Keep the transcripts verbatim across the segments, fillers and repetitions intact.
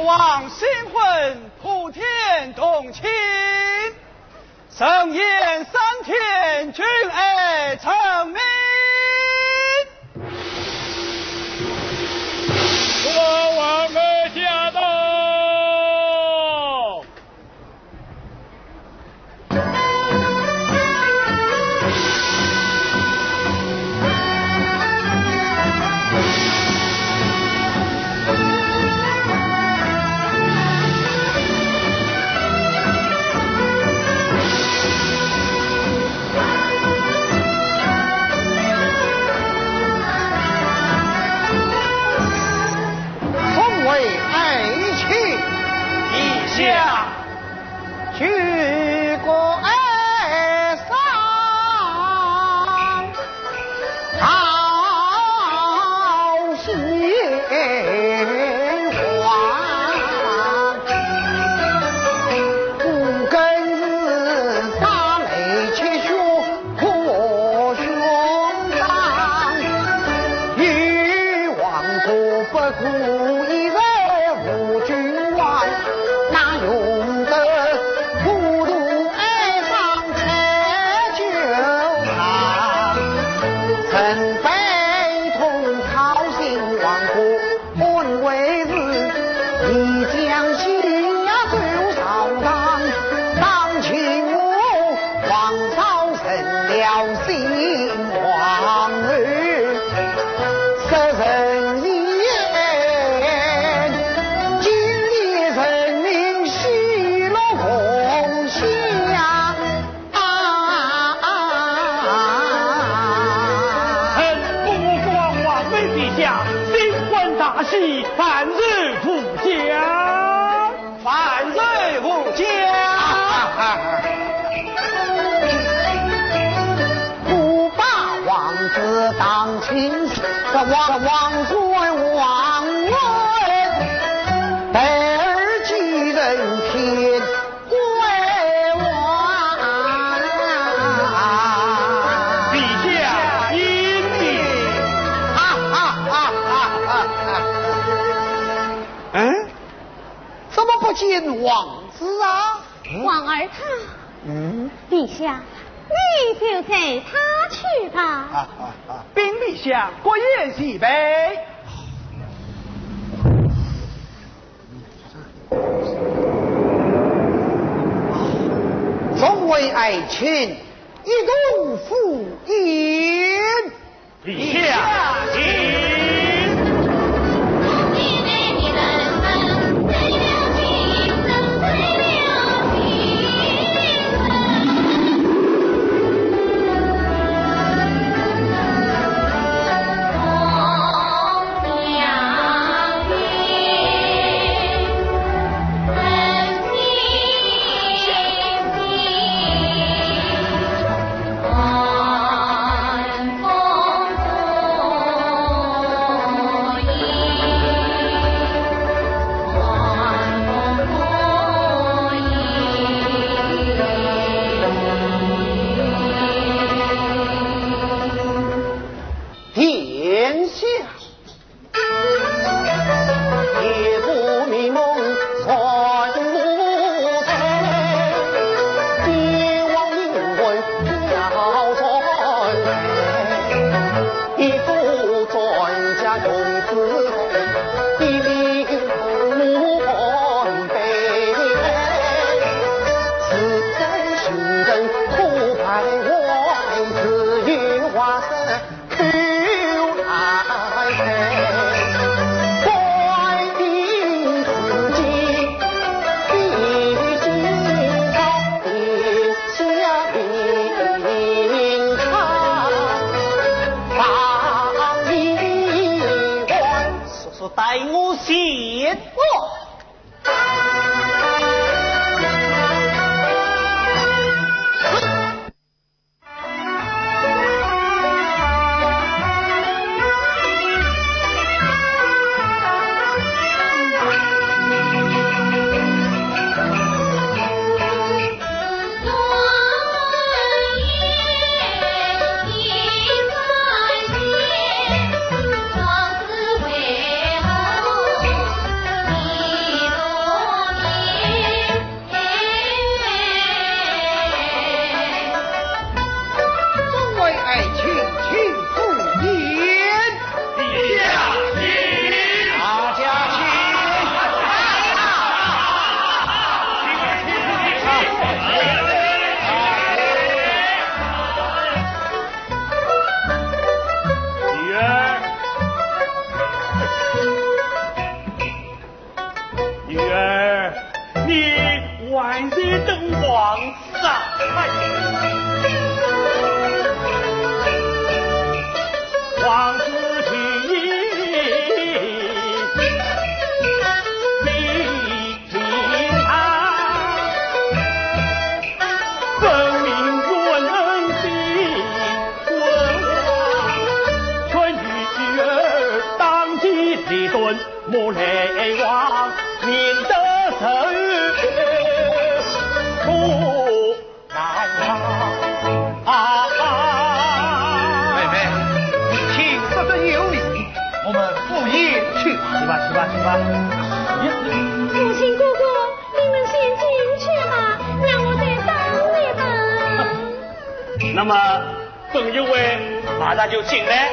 王新婚普天同庆，盛宴三天，君爱臣民。我王儿驾到。 众位爱卿。陛下。举国哀伤，好兴旺。五更是洒泪泣血 破胸臆，与王国不顾一日无君王，哪容得孤独哀伤在酒堂？臣悲痛操心王国 安危事，宜将西夏周朝堂，当今我王朝成了新皇后，失人言，今夜人民喜乐共享。 臣不负父王，望梅陛下，新婚大喜，万寿无疆。万寿无疆。不把王子当亲事，这王，王冠王位，待尔寄人天。 归王。陛下英明。哈哈哈哈哈哈。嗯？怎么不见王子啊？嗯？王儿他。嗯？陛下，你就随他去吧。啊，啊，啊。禀陛下，国宴齐备。 众位爱卿，一同赴宴。陛下请。殿下。 速速带我前往。人灯光上，哎呀，王子去，你听他，分明冤恩的冤枉，劝你女儿当机立断。 莫来往，免得受苦难啊。妹妹，你听，这真有理，我们赴宴去吧。去吧，去吧，去吧。父亲、哥哥，你们先进去吧，让我再等一等。那么， 本县尉马上就进来。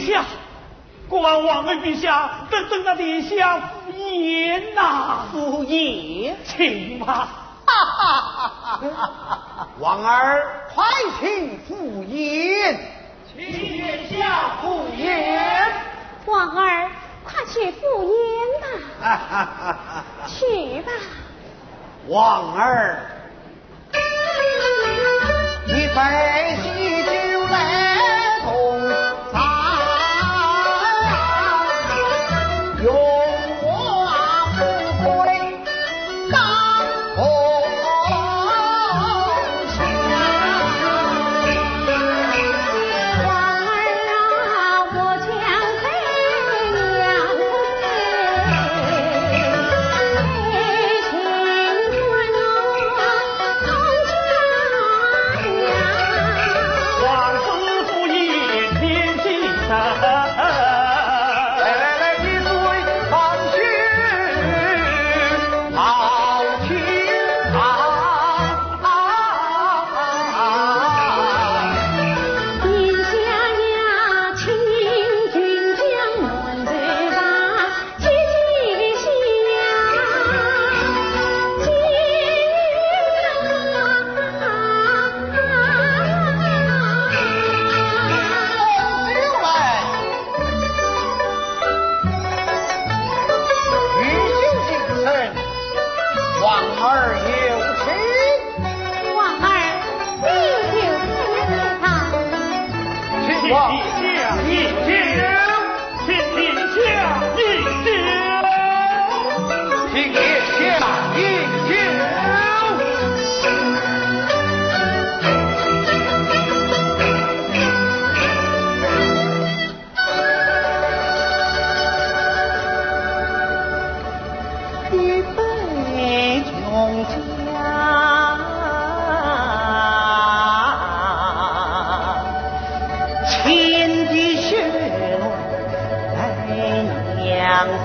呀，国王、王后陛下，等等那殿下赴宴呐。赴宴？请吧。王儿，快请赴宴。请殿下赴宴。王儿，快去赴宴吧。去吧。王儿， 你摆喜酒来同尝，荣华富贵当头享。王儿有请。王儿，你就在上。请王。请殿下饮酒，请殿下饮酒，请殿下饮酒。 一杯琼浆，沁的血濃美娘子。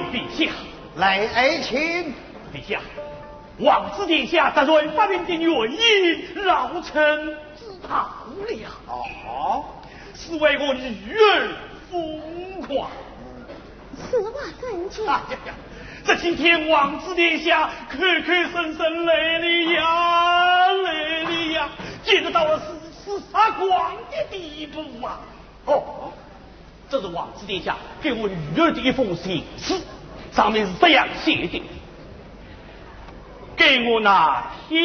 陛下。来，爱卿。陛下，王子殿下突然发病的原因，老臣知道了。哦？是为我女儿疯狂。此话怎讲？哎呀呀，这几天王子殿下口口声声来了呀，来了呀，简直到了如此发狂的地步啊！哦，这是王子殿下给我女儿的一封情书，上面是这样写的：给我那天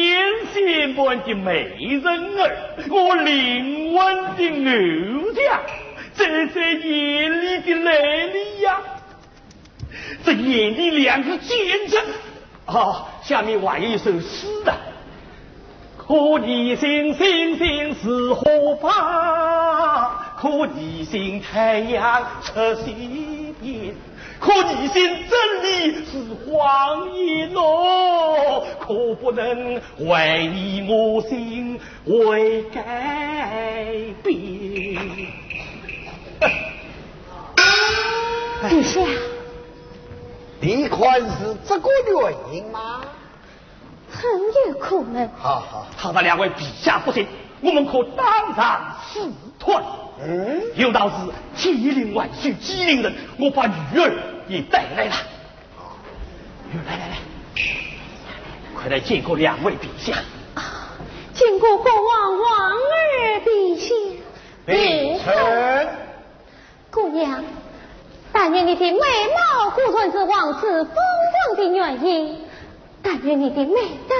仙般的美人儿，我灵魂的偶像，在在眼里的来了呀。这眼里两个简直……哦，下面还有一首诗的。可疑心，星星似火花，可疑心，太阳出西边，可疑心，真理是谎言哦，可不能怀疑我心未改变。陛下，你看是这个原因吗？很有可能。好好，倘若两位陛下不信，我们可当场试探。嗯，有道是天灵万岁机灵人，我把女儿也带来了。来来来，快来见过两位陛下。见过国王、王儿、陛下。平身。姑娘，但愿你的美貌果然是王子疯狂的原因，但愿你的美德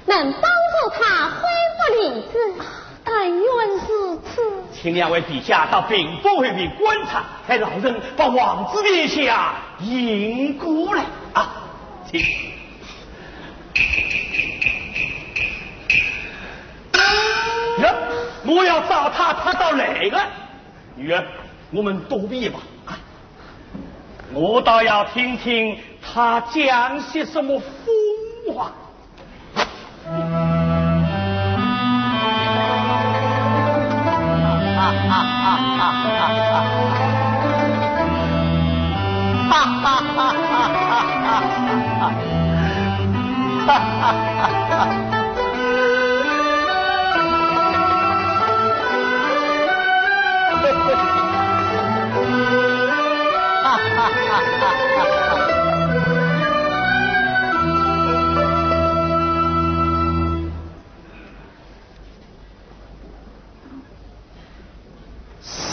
能帮助他恢复理智。但愿如此。请两位陛下到屏风后面观察，待老臣把王子殿下引过来啊。请。呀，我要找他，他倒来了。女儿，我们躲避吧。啊，我倒要听听他讲些什么疯话。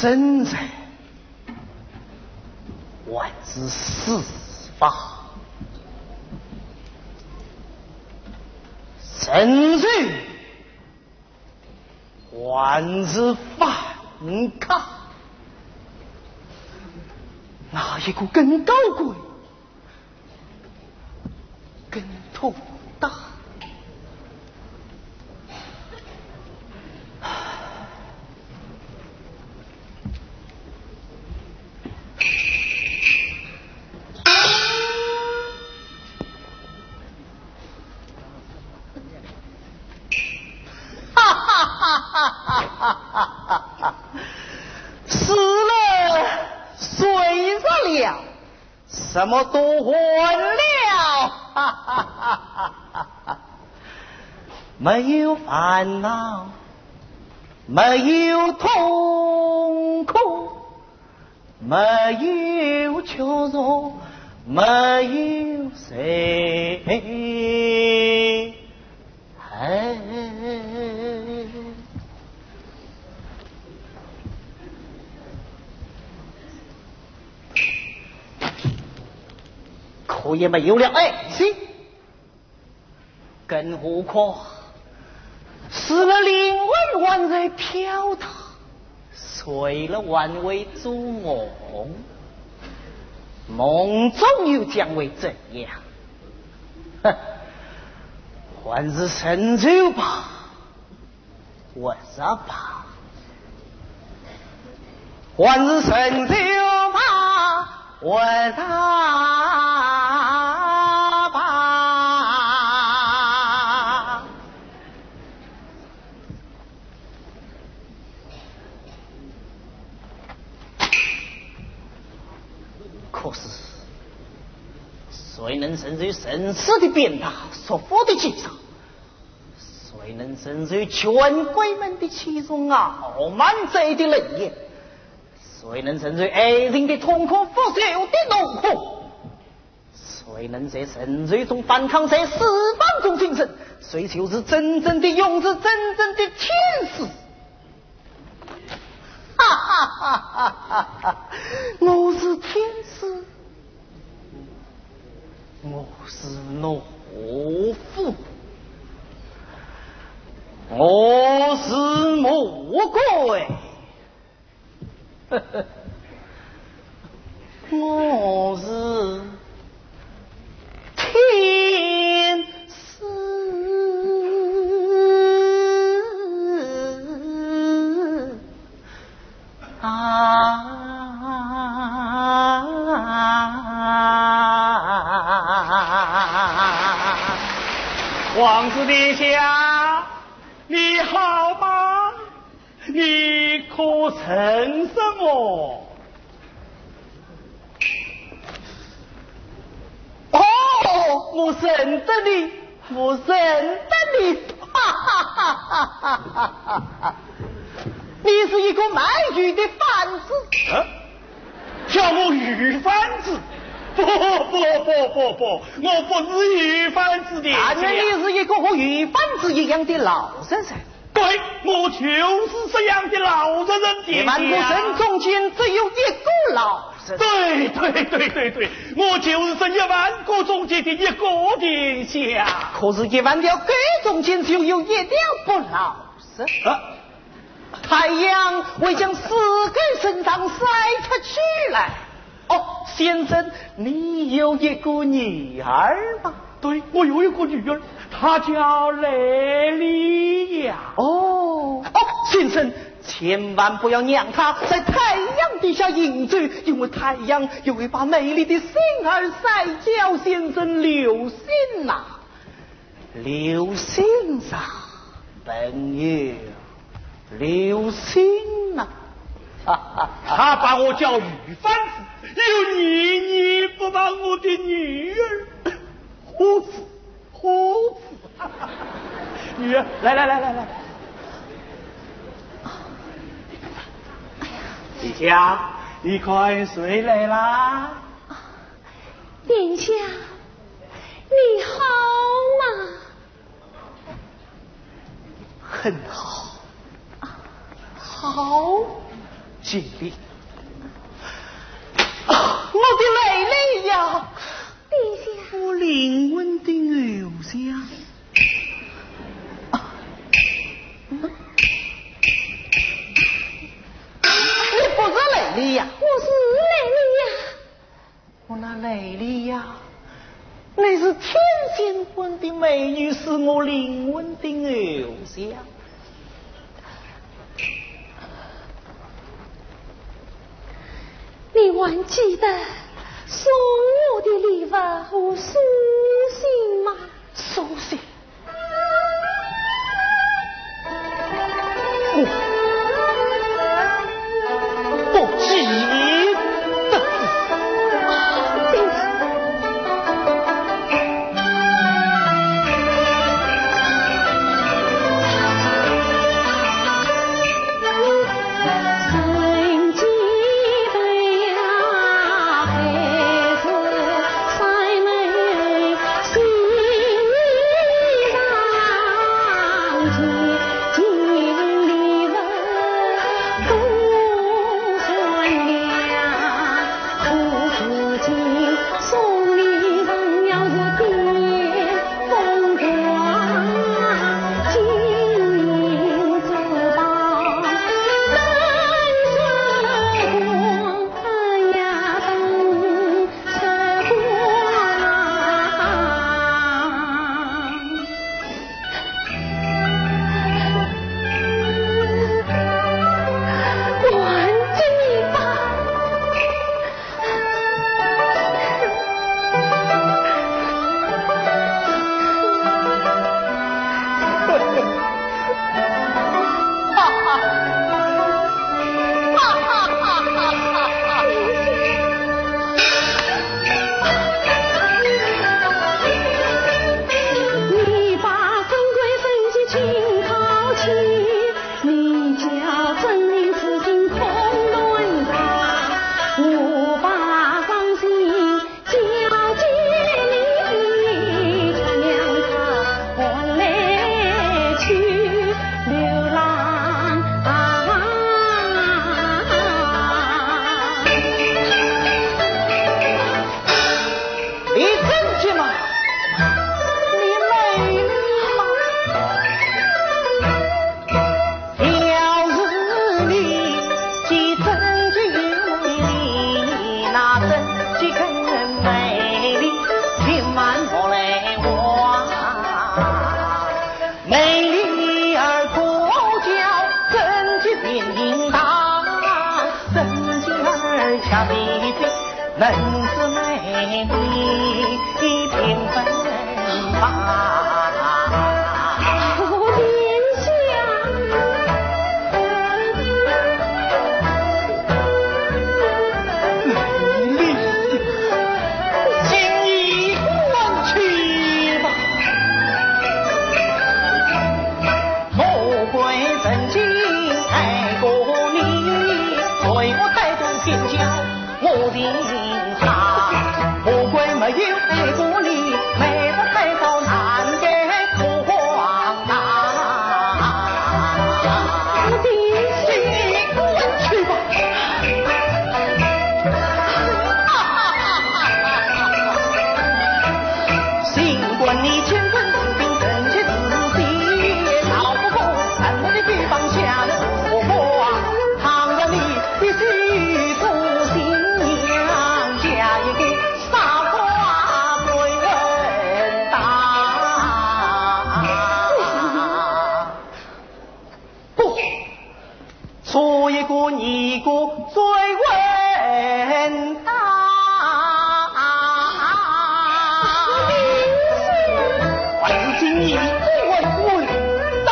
生在还是死吧？生在还是反抗？哪一个更高贵？ 跟头大。哈哈哈哈哈哈！死了，睡着了。 什么都完了，哈哈哈哈哈！没有烦恼，没有痛苦，没有屈辱，没有罪。 哎，可也没有了爱心，更何况死了灵魂还在飘荡， 睡了还会做梦，梦中又将会怎样？哼，还是成就吧，活着吧，还是成就吧，活着吧。 可是，谁能承受盛世的鞭打，束缚的击杀？谁能承受权贵们的欺辱、傲慢者的冷眼？谁能承受爱人的痛苦、复仇的怒火？谁能在沉睡中反抗，在死亡中新生？谁就是真正的勇士，真正的天使？哈哈哈哈哈哈！我是天使，我是懦夫，我是魔鬼。我是天使啊！皇子殿下，你好吗？ 你可曾认我？哦，我认得你，我认得你！哈哈哈哈哈哈！你是一个卖鱼的贩子。啊？叫我鱼贩子？不不不不不，我不是鱼贩子的。但愿你是一个和鱼贩子一样的老实人。 对，我就是这样的老实人。一万个人中间只有一个老实人。对对对对对，我就是这一万个中间的一个，殿下。可是，一万条狗中间只有一条不老实。啊？太阳会将死狗身上晒出去来。 哦，先生，你有一个女儿吗？对，我有一个女儿，她叫莱莉亚。哦，哦，先生，千万不要让她在太阳底下行走，因为太阳也会把美丽的星儿晒焦。先生留心呐。 留心啊，朋友，留心啊！她把我叫鱼贩子，又年年不把我的女儿呵斥，呵斥。女儿，来来来来来。殿下，你看谁来啦？殿下，你好吗？ 很好，好极了。啊，我的莱莉亚，殿下。我灵魂的偶像。啊，你不是莱莉亚。我是莱莉亚。 我那莱莉亚，你是天仙般的美女，是我灵魂的偶像。你还记得送我的礼物和书信吗？书信？ 不记得。真情美丽，那真情更美丽，心满我来花。美丽儿可叫真情变大，真情儿恰比比能是美丽平分吧。哦，殿下。 请你滚去吧。富贵人家太过你，对我态度欠佳，我定他。富贵没有爱过你，没有太过难得不荒唐。 去吧。尽管你乾坤动荡，人间自喜，逃不过沉默的臂膀下落花。倘若你的心不新娘，嫁一个傻瓜最稳当。 不，做一个尼姑最稳当。还是你最稳当。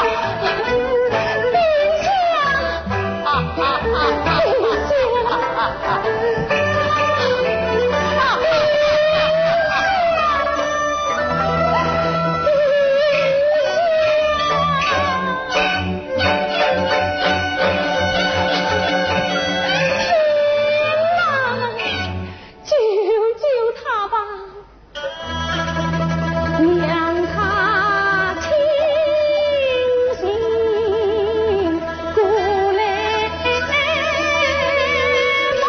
救救他吧！让他清醒过来吧。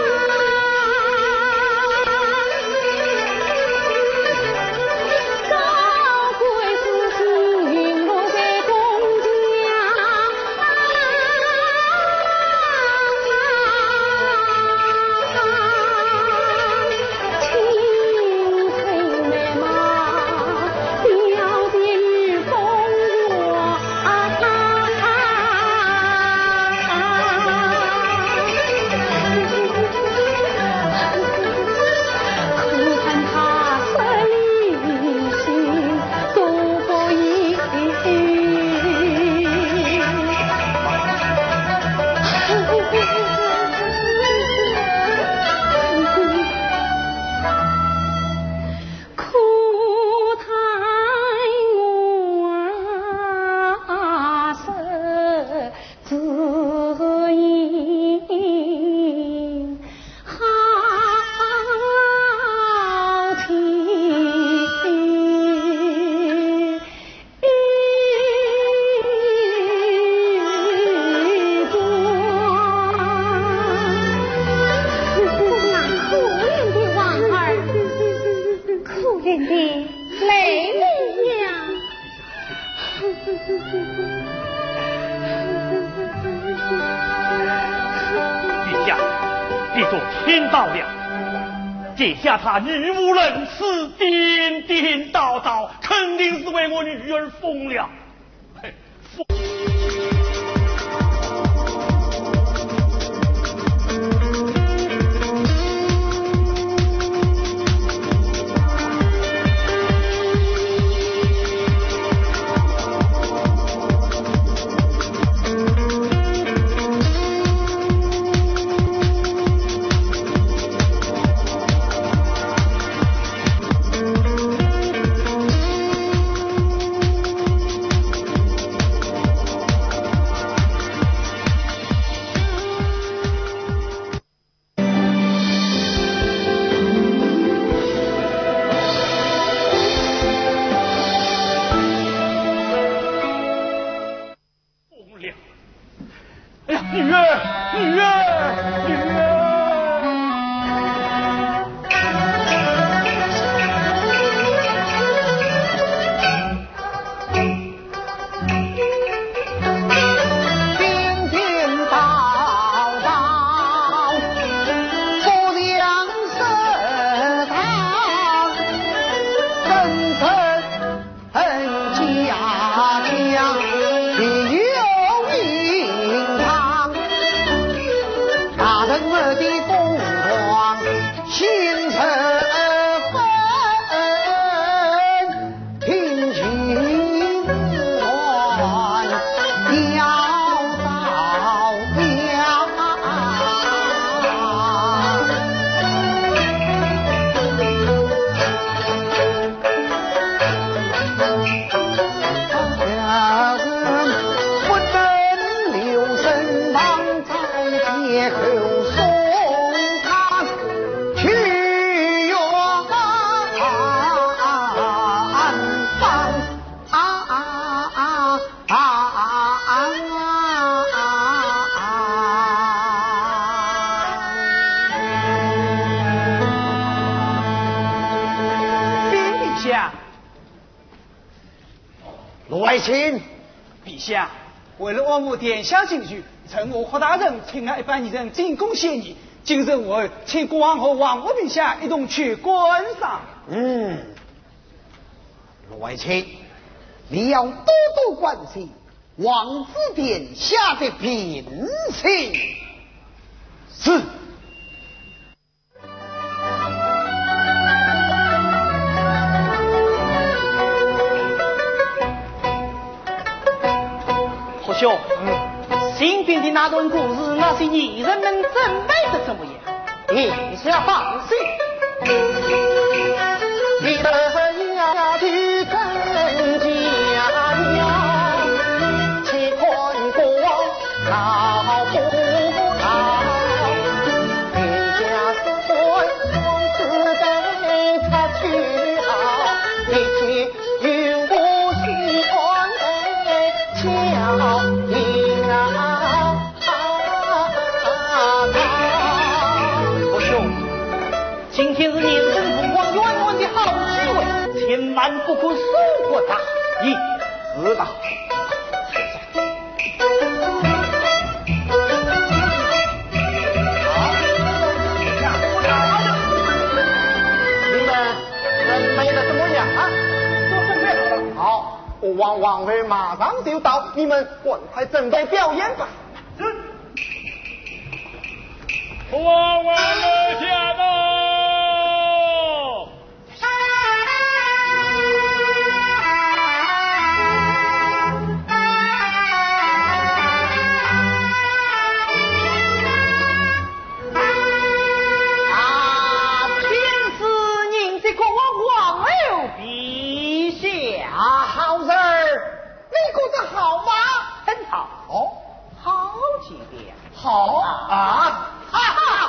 可怜的妹妹呀。 陛下，你都听到了。这下他语无伦次，颠颠倒倒，肯定是为我女儿疯了。嘿，疯！人们的风光，心神分，听琴管，要到家。不能留神望 在街口送他去远方。禀陛下。 罗爱卿。陛下，为了安抚殿下情绪，臣下霍大人请了一班艺人进宫献艺。今日我请国王和王后陛下一同去观赏。嗯，罗爱卿，你要多多关心王子殿下的病情。是。 霍兄，嗯。新编的那段故事，那些艺人们准备得怎么样？殿下放心。 霍兄，今天是年羹凤望圆圆的好机会，千万不可疏忽大意。是的。 你们准备得怎么样啊？都准备好了。好，我王，王后马上就到，你们赶快准备表演吧。是。王，王后驾到！ 啊，天子，您的国王王后陛下。啊，好人儿，你觉得好吗？很好。哦。好极了。好啊。哈哈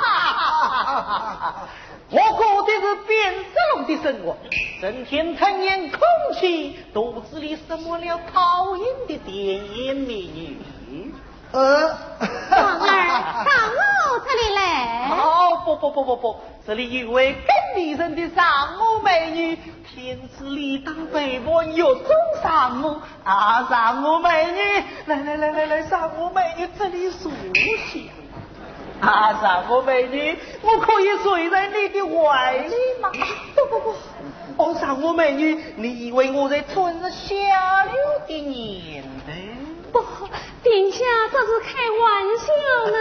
哈哈哈哈。 我过的是变色龙的生活，整天吞咽空气，肚子里塞满了讨厌的甜言蜜语。呃。王儿，上我这里来。哦，不不不不不，这里有位更迷人的上我美女，天子理当陪伴，玉中上我。啊，上我美女，来来来来来，上我美女，这里坐下。 啊，上我美女，我可以睡在你的怀里吗？啊，不不不，哦，上我美女，你以为我在吞下流的念头？不，殿下这是开玩笑呢。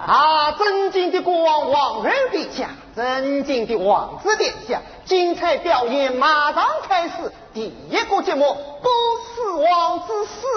啊，尊敬的国王、王后殿下，尊敬的王子殿下，精彩表演马上开始，第一个节目，不死王之死。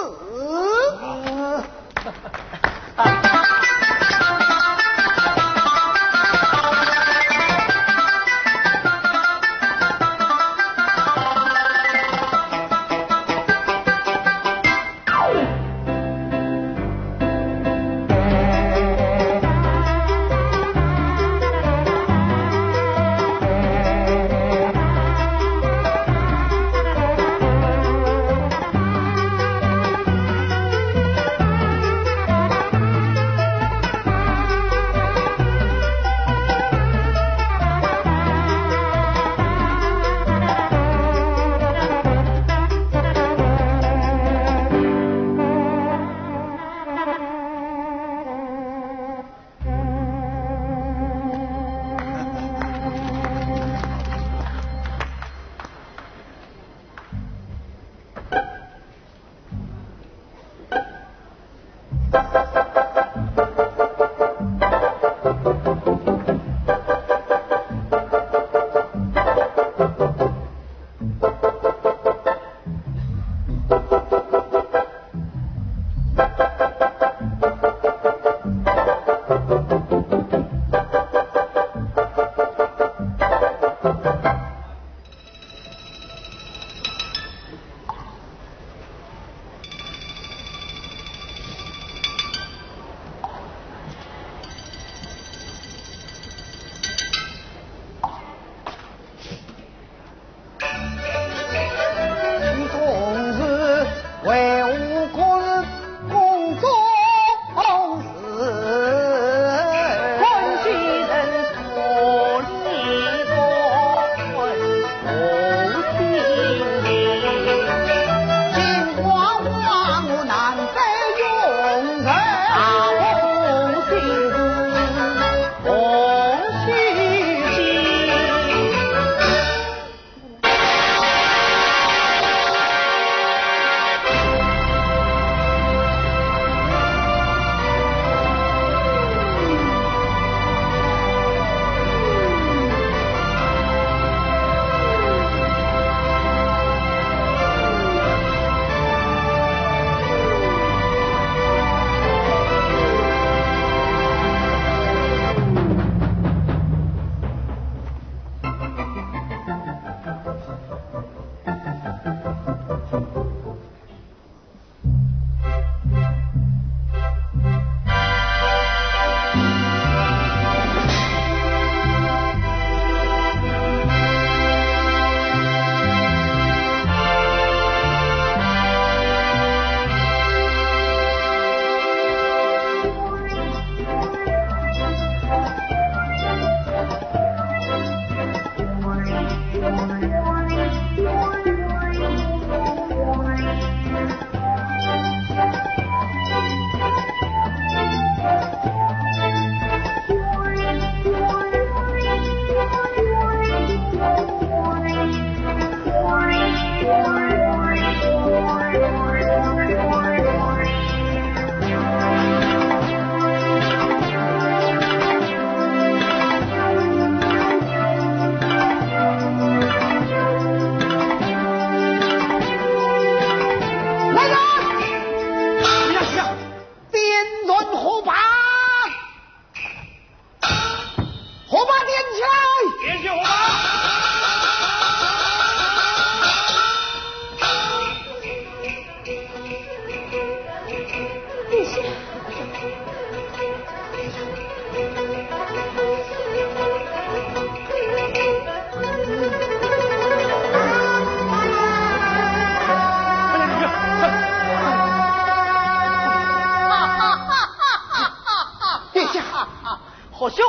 哈哈，何兄，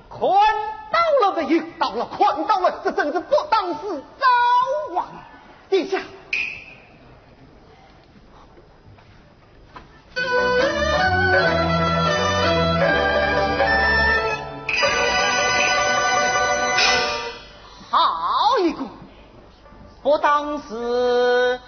看到了没有？到了，看到了，这真是不当是招啊！殿下，好一个，不当是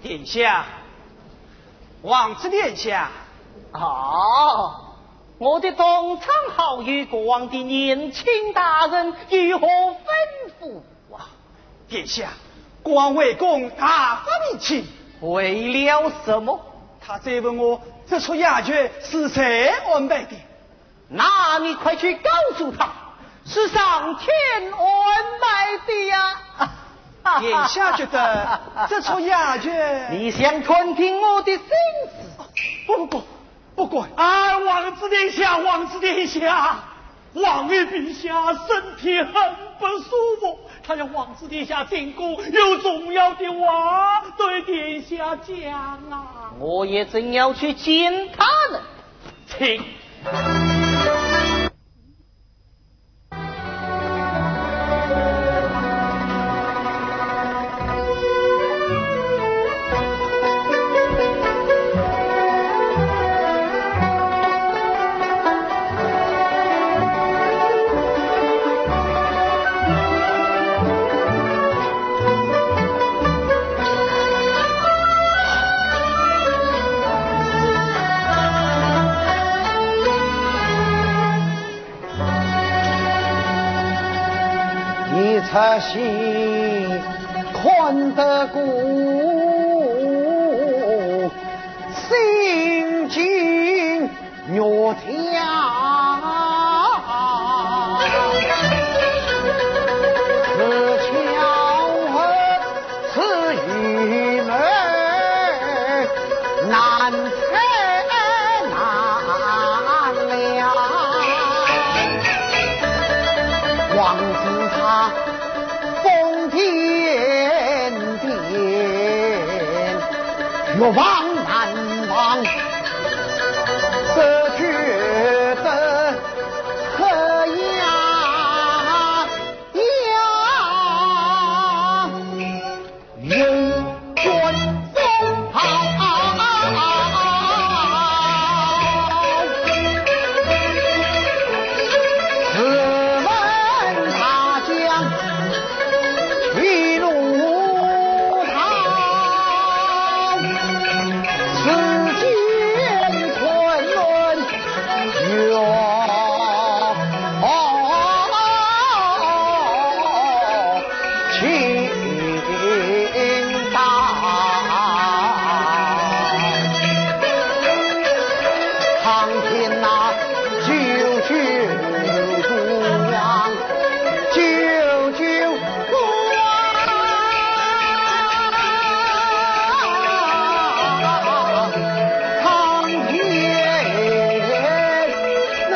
殿下，王子殿下。哦，我的同窗好友，国王的年轻大人，有何吩咐啊？殿下，国王回宫大发脾气。为了什么？他追问我这出哑剧是谁安排的。 那你快去告诉他，是上天安排的呀。殿下觉得这出哑剧，你想探听我的心思？不，不，不敢。啊，王子殿下，王子殿下，王爷陛下身体很不舒服，他要王子殿下进宫，有重要的话对殿下讲啊。我也正要去见他呢。 请请。 一出戏看得过，心惊肉跳。是巧合，是愚昧，难猜难料。王子他 疯癫癫，欲望难忘，只觉得黑呀呀，云卷风。 自问大江一路长，世间沉沦有情道。 苍天呐，救救我啊，救救我啊！苍天呐！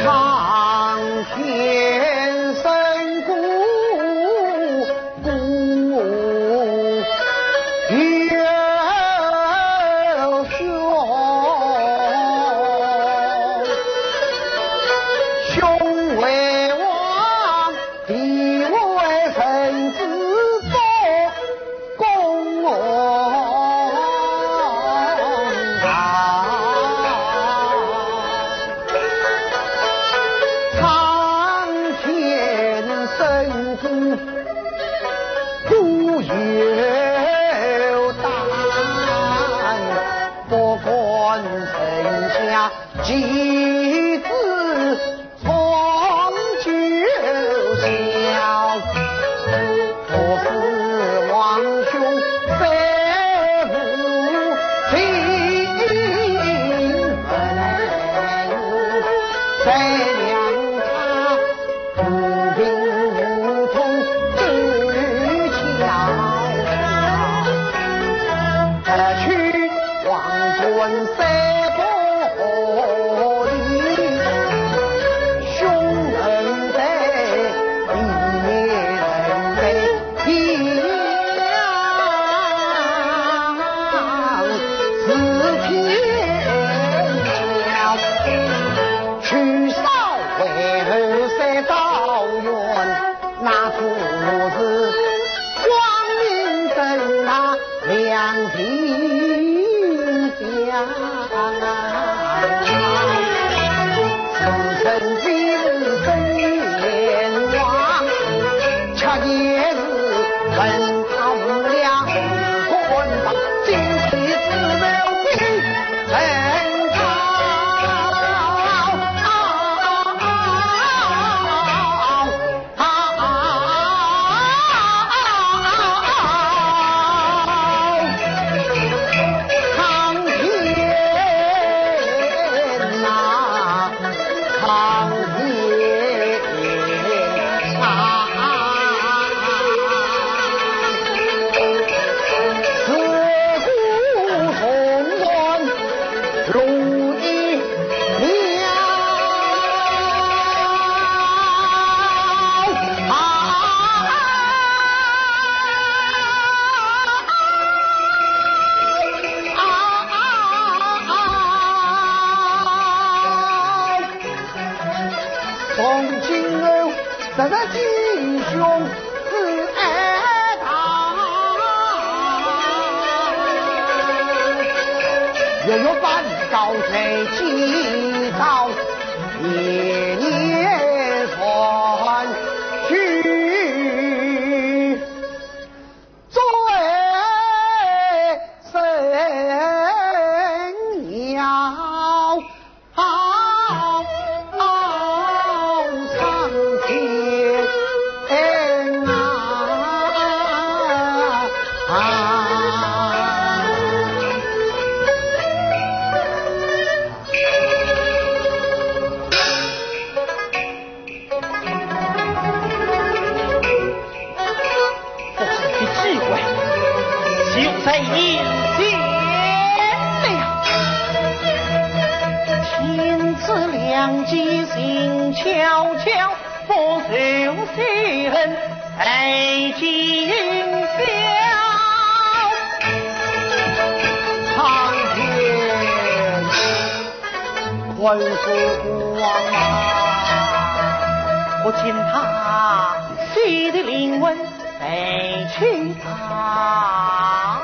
苍天深谷谷有凶，凶为王， 地为臣子做公啊。苍天深谷谷有胆，不敢臣下 其子从九霄，不是王兄非无情人，谁料他 无凭无从之桥，去王孙三不合理，凶人在，义人在。 天上是天桥，去烧为后山桃源，那可是光明正大良心乡。 自称今日真阎王，却也是文韬武略，官场经济之谋比人高。月半高吹起早，夜夜传去。作为神妖。 上天啊！不好的机会，就在眼前了。天赐良机静悄悄，不受谁恨在今宵。苍天！ 宽恕孤王啊！不见他死的灵魂在去啊！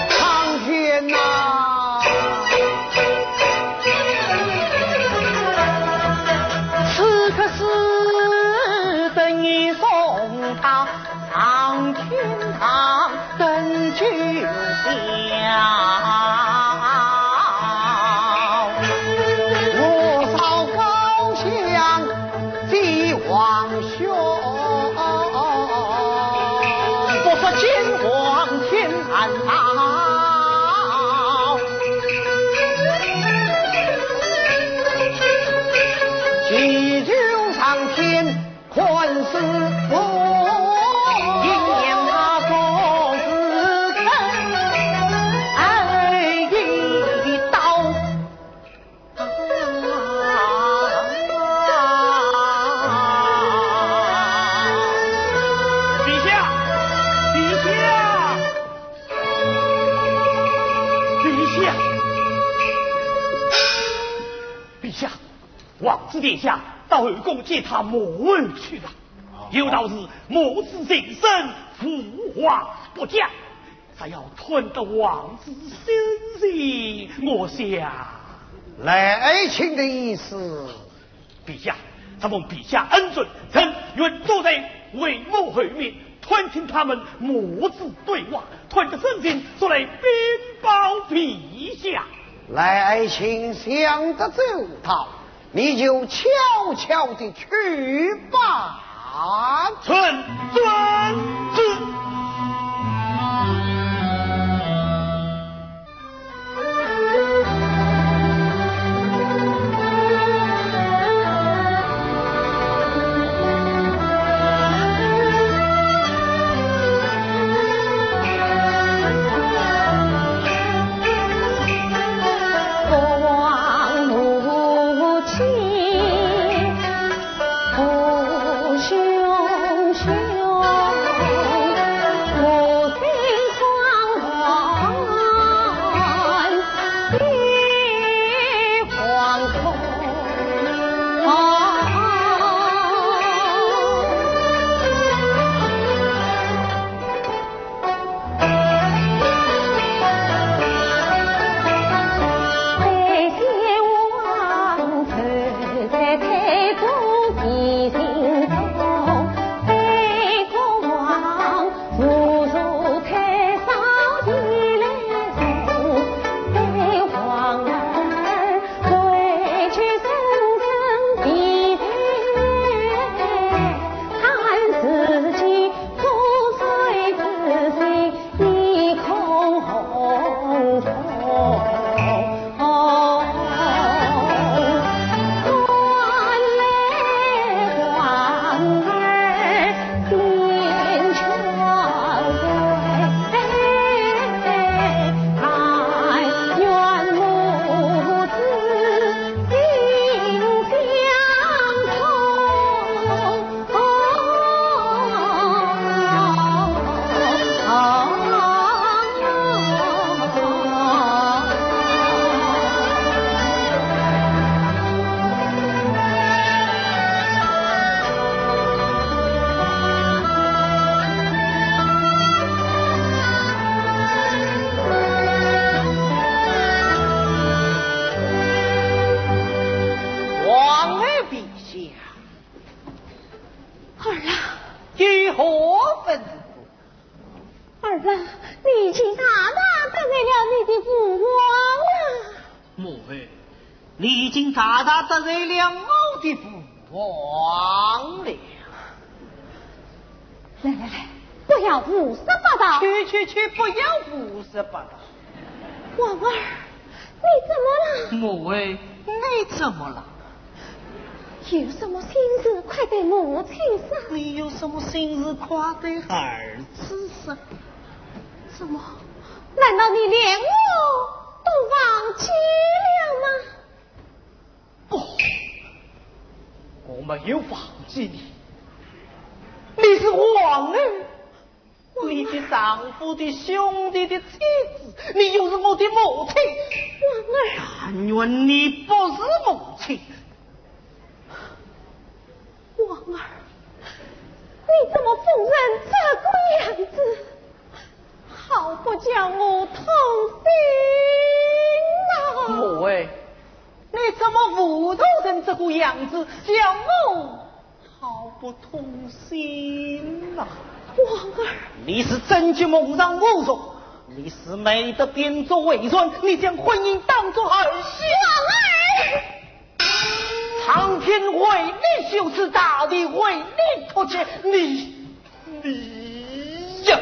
苍天呐！此刻是等于送他 上天堂登九霄。我烧高香祭皇兄，不说金王天难保。祈求上天 宽恕我。因念他不是真爱的刀。陛下，陛下，陛下，陛下。 皇子殿下到后宫见他母后去了。哦。有道是母子情深，无话不讲。只要探得皇子心情，我想……来，爱卿的意思？陛下，承蒙陛下恩准，臣愿躲在为母后面，探听他们母子对话，探得真情，速来禀报陛下。 来，爱卿想得周到，你就悄悄地去吧。臣遵旨。下。儿啊，有何吩咐？儿啊，你已经大大得罪了你的父王了。母后，你已经大大得罪了我的父王了。来来来，不要胡说八道。去去去，不要胡说八道。 王儿，你怎么了？母后，你怎么了？有什么心事，快对母亲说。你有什么心事，快对儿子说。怎么？难道你连我都忘记了吗？不，我没有忘记你。你是皇后， 你的丈夫的兄弟的妻子，你又是我的母亲。王儿。但愿你不是母亲。王儿，你怎么疯成这个样子？好不叫我痛心啊！母后，你怎么糊涂成这个样子，叫我 好不痛心呐！王儿，你是贞洁梦上无数，你是美德变作伪善，你将婚姻当作儿戏。王儿，苍天为你羞耻，大地为你吐血，你，你呀！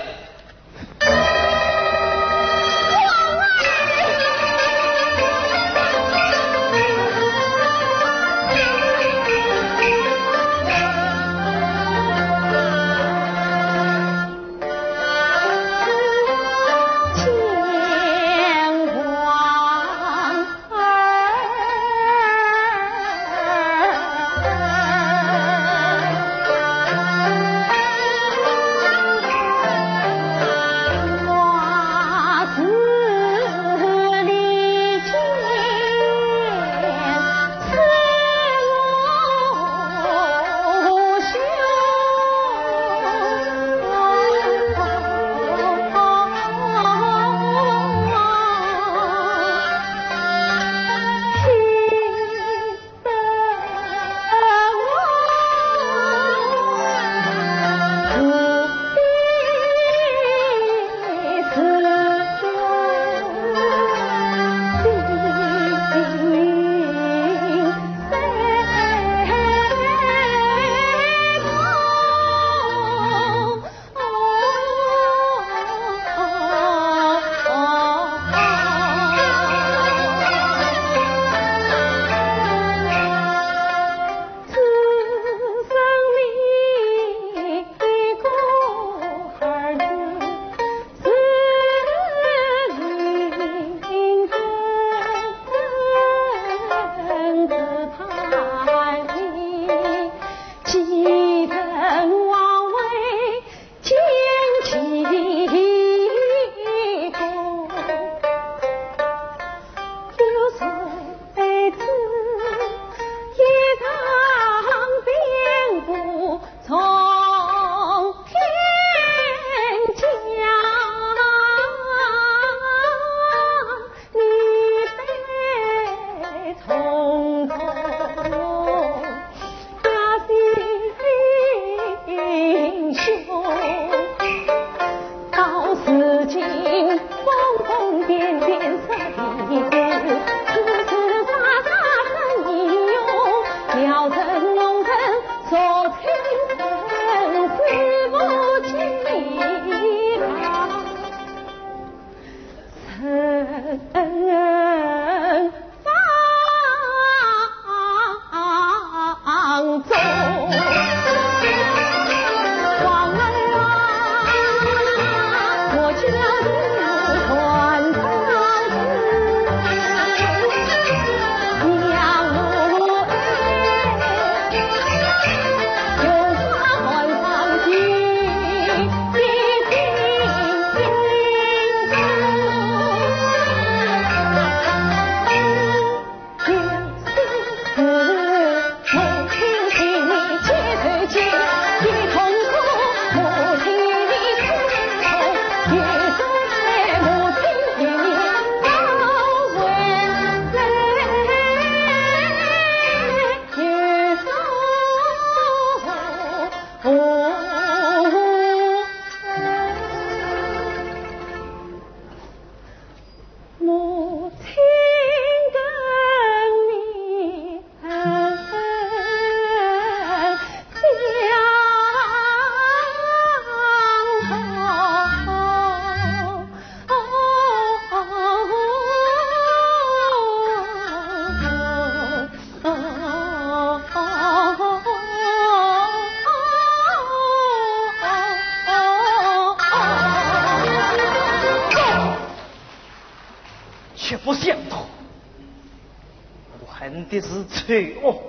是丑恶，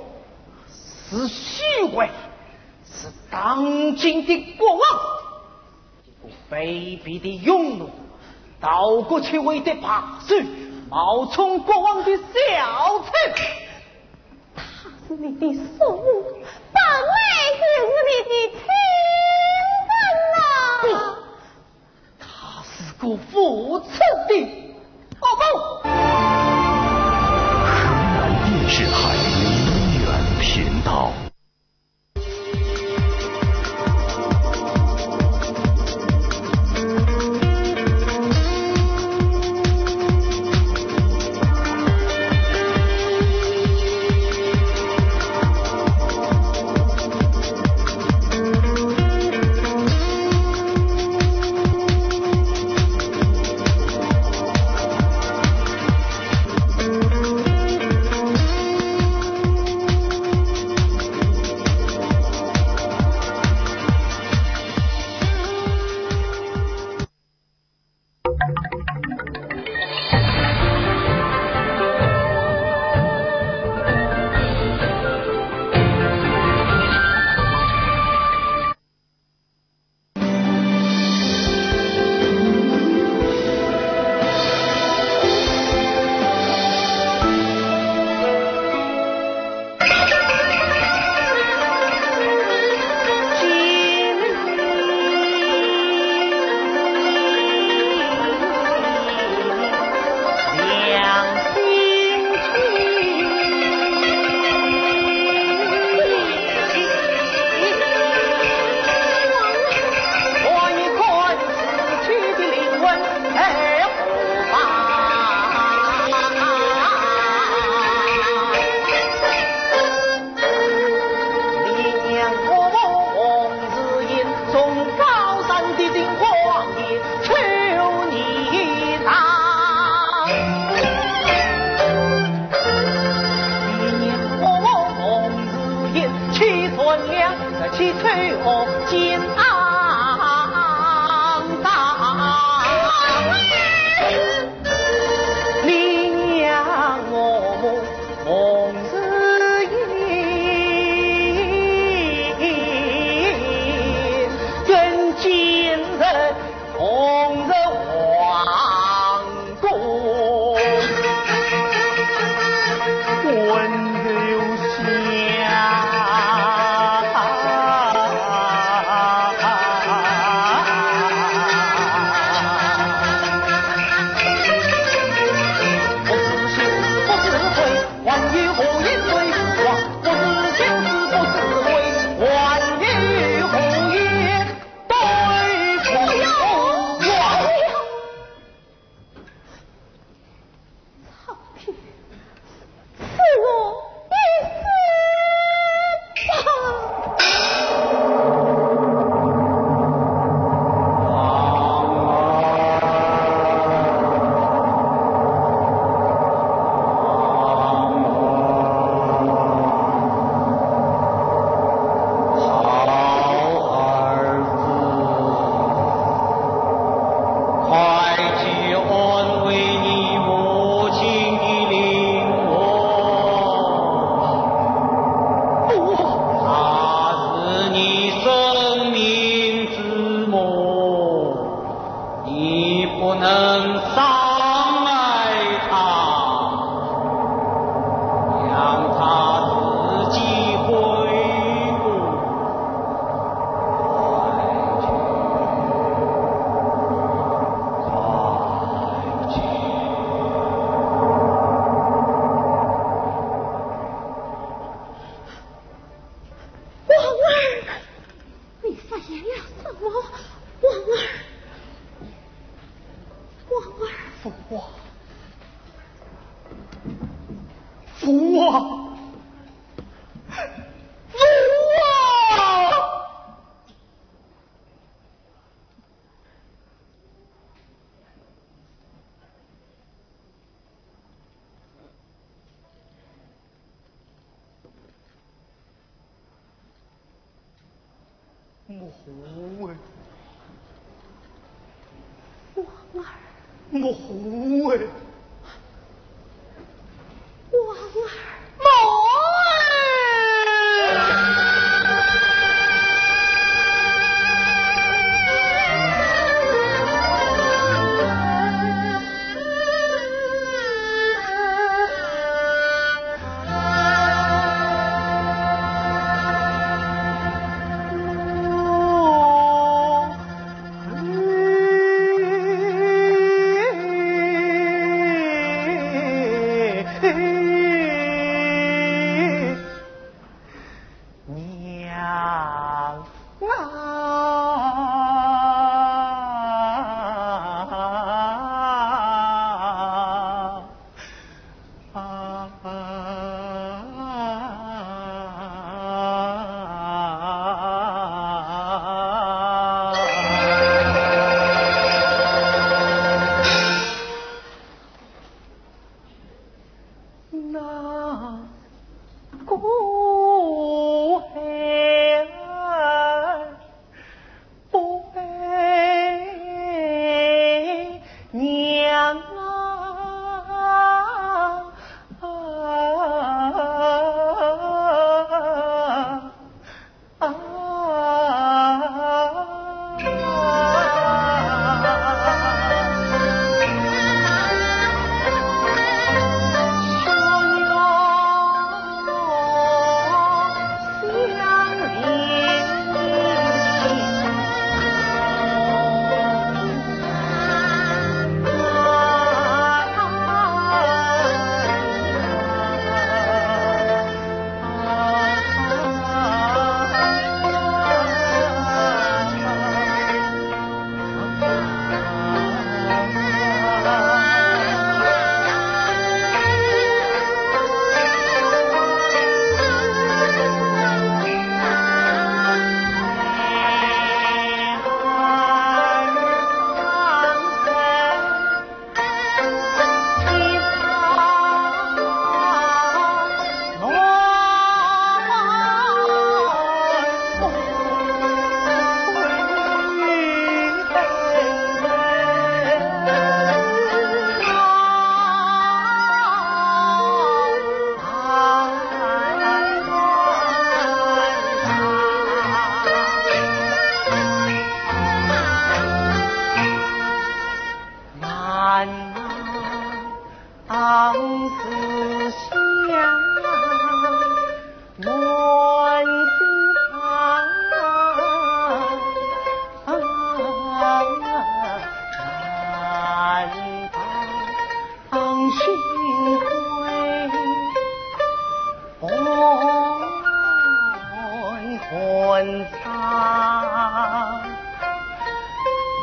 是虚伪，是当今的国王。这个卑鄙的庸奴，到国去为的罢手，冒充国王的小丑。他是你的叔父，本来就是你的亲人呐。不，他是个无耻的恶霸。河南电视台民园频道。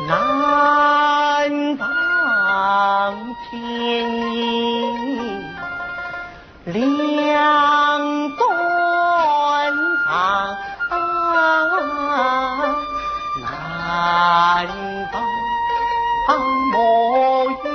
南方天意，两端长，南方木鱼。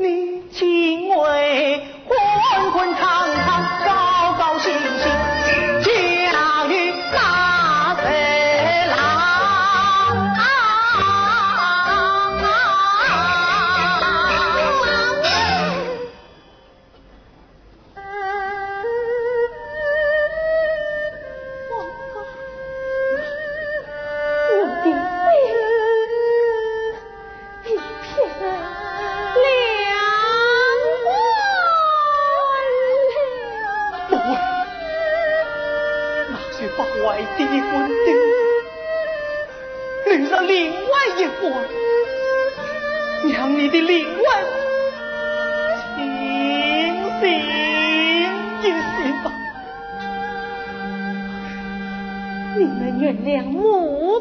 你今为官官场场高高兴兴，嫁与那贼郎。我的心 一片凉光了。不会，那些把坏的魂灵，留着另外一魂，让你的灵魂清醒一些吧。你能原谅母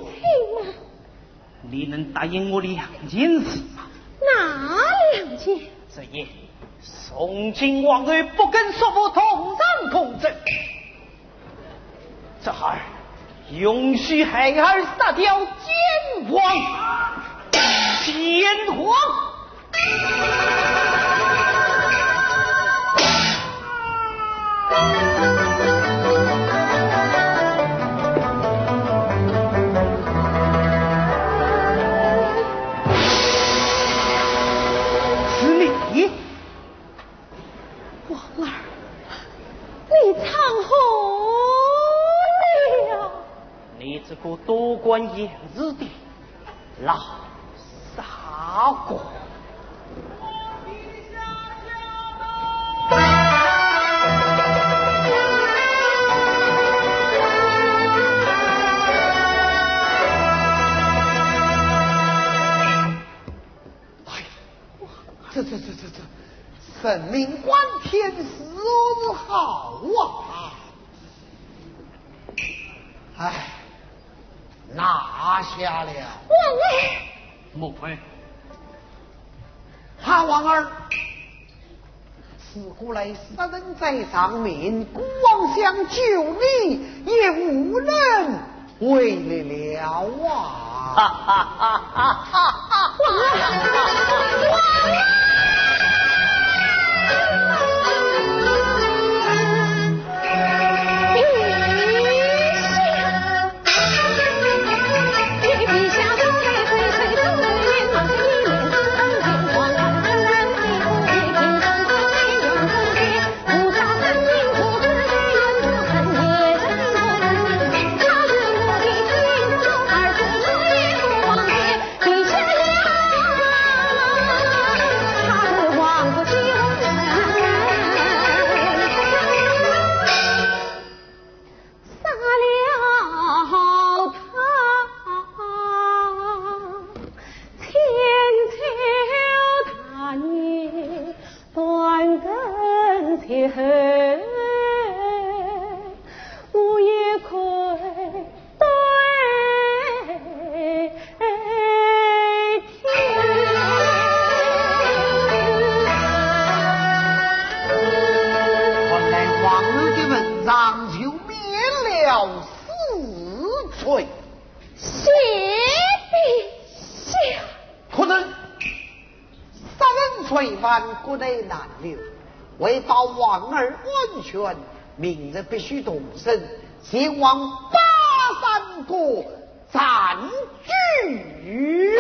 亲吗？ 你能答应我两件事吗？哪两件？这一，从今往后不跟叔父同床共枕。这二，允许孩儿杀掉奸王。奸王！ 是你？王二，你闯祸了。你这个多管闲事的 老傻瓜。哎呀，这，这，这，这，这，人命关天，如何是好啊？哎， 拿下了。王爷。莫非，哈，王二，自古来杀人在上面，孤王想救你，也无能为力了啊。哈哈哈哈哈哈！王爷，王爷！杀了他，千秋大业断根绝后，我也愧对天。看来王番国内难留，为保王儿安全，明日必须动身，前往巴山谷暂居。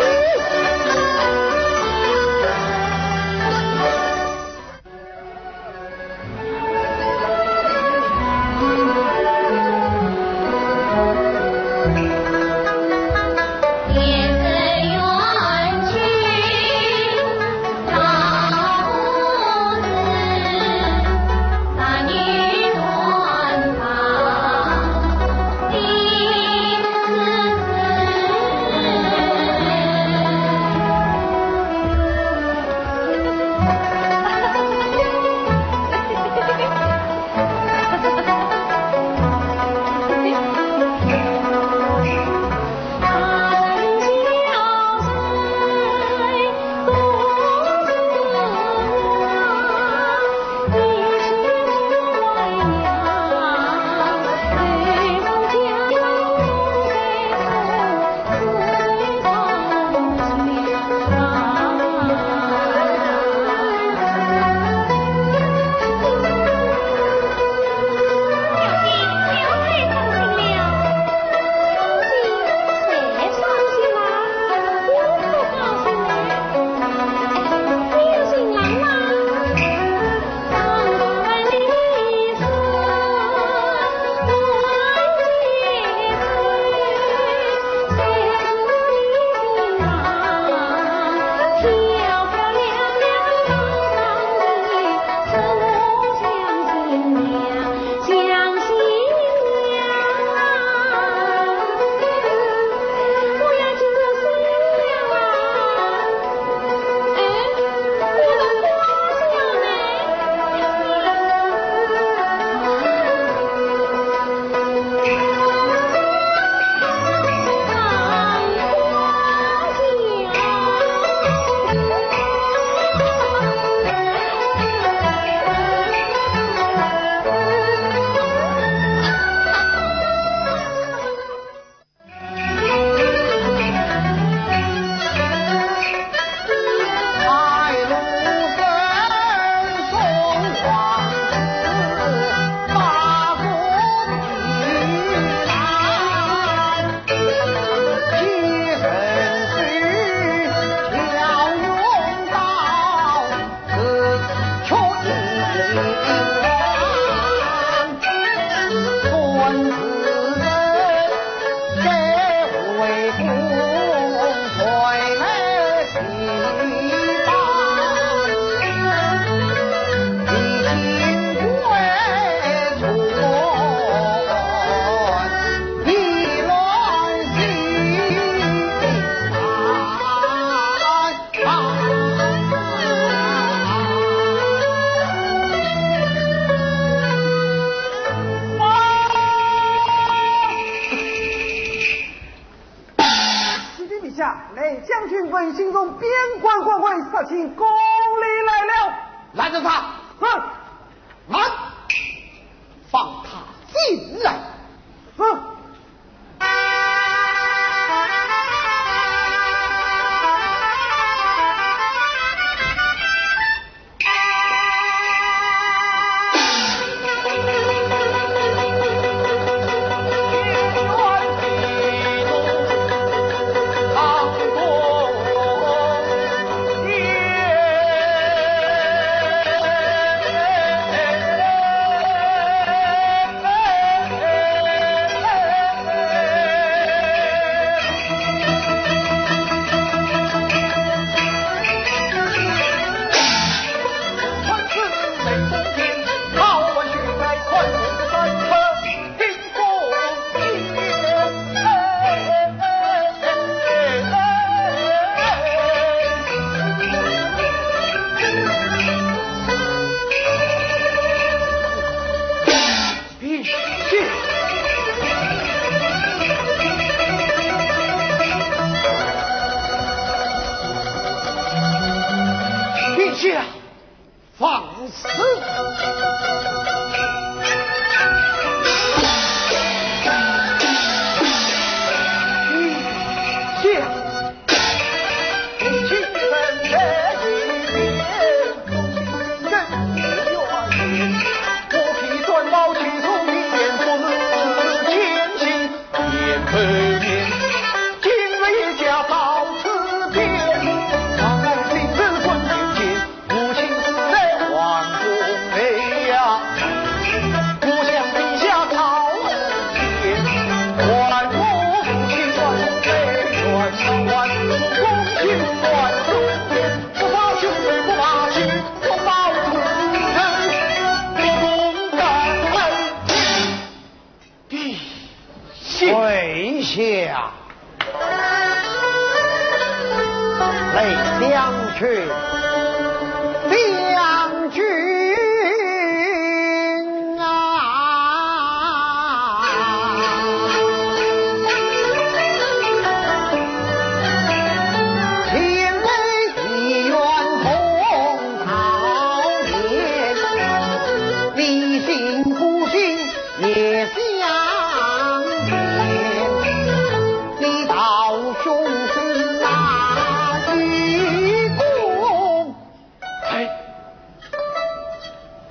启禀陛下，内将军闻信从边关关外，杀进宫里来了。拦住他！是。慢，放他进来。是。呀，来，将军，将军啊！前来一员同操练，你信不信？ 也相见，你道兄是哪一个？哎，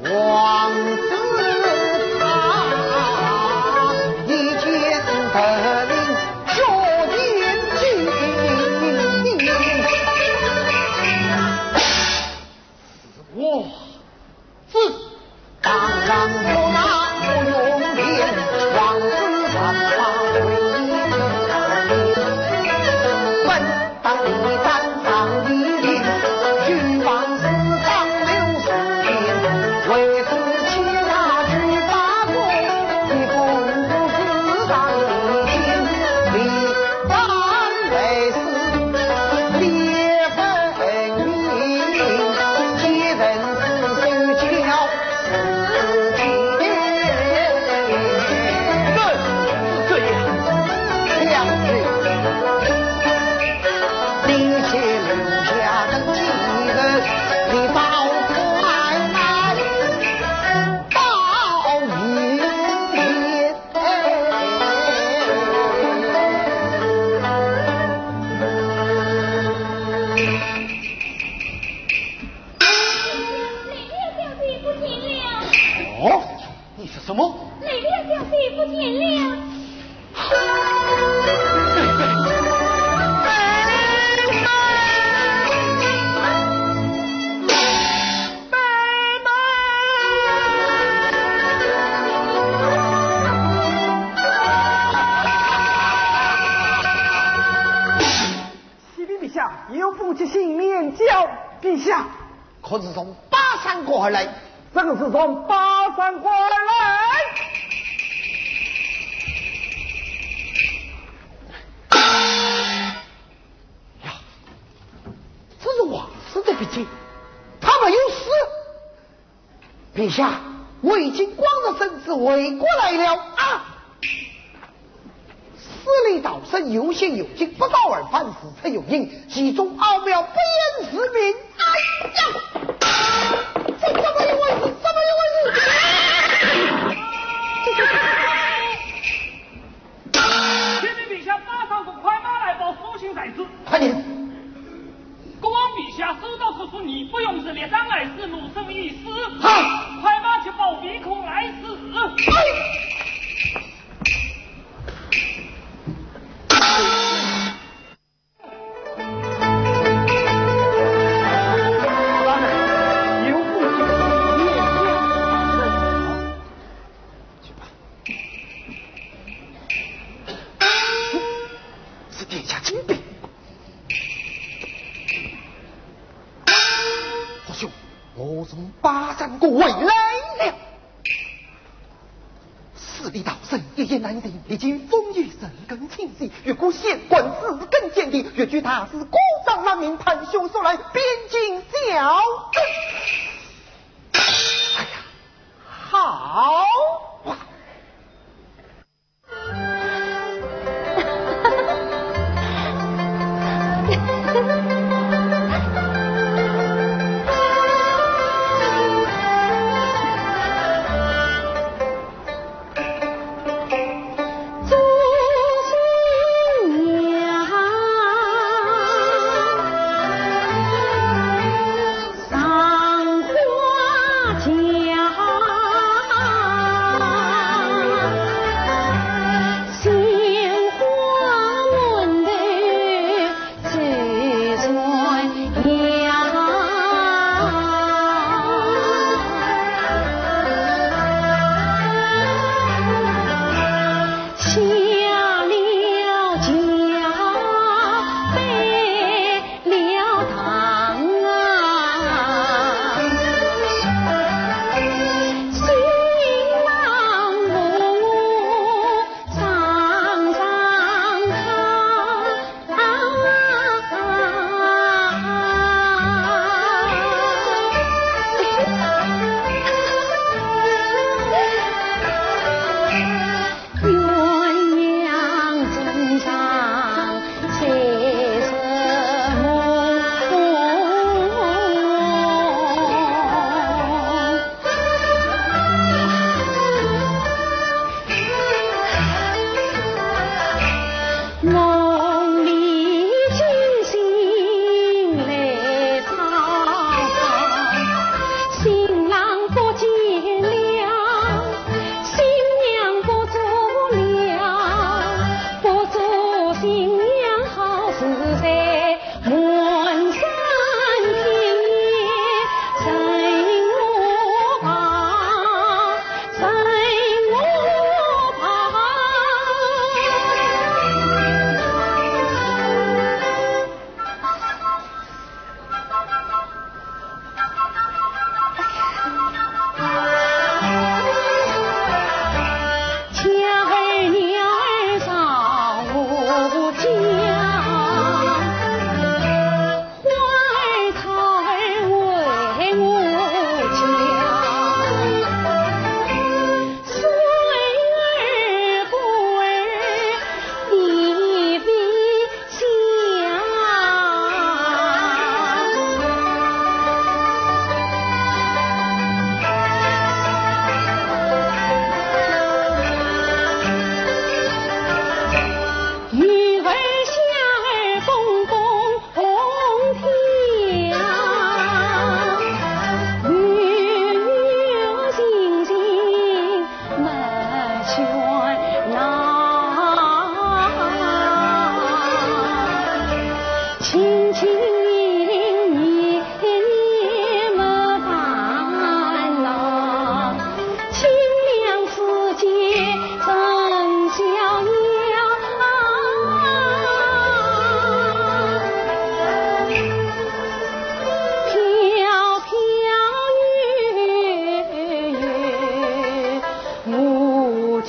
王子他，一见得令学言尽。我 子。哦，你说什么？雷烈小姐不见了。启禀陛下，有封急信面交陛下。可是从巴山国而来。正是从巴山国而来。呀，这是王子的笔迹，他没有死。 陛下，我已经光着身子回过来了啊！诗礼道生，有形有迹，不道而返，事出有因，其中奥妙，不言自明。哎呀，这怎么一回事？怎么一回事？这这这这这…… 启禀陛下，巴山国快马来报，书信在此。快点！国王陛下，收到国书，你不用是列当来迟，奴身已死。好。快马急报，唯恐来迟。哎。 是殿下亲笔。皇兄，我从巴山国回来了。 诗礼道生，一言难尽，历经风雨，深更清醒，越过县关，四更见地，越剧大势，各仗难名，盘旋而来，边境交战。哎呀，好啊！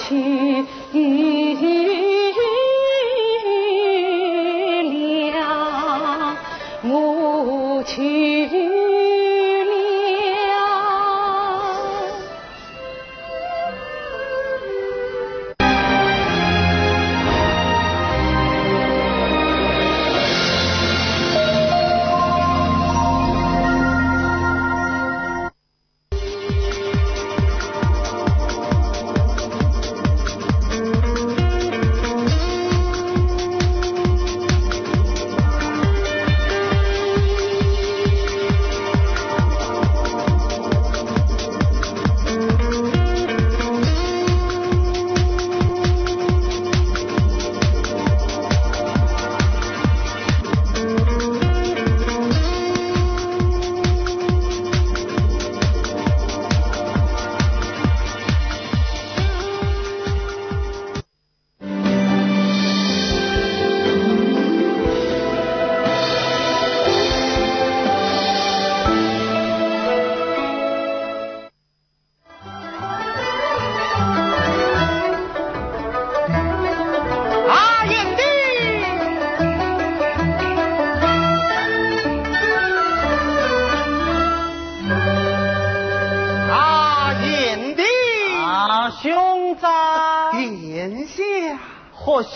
去了，我去了。啊，贤弟！啊，贤弟！啊，兄长！殿下。何兄？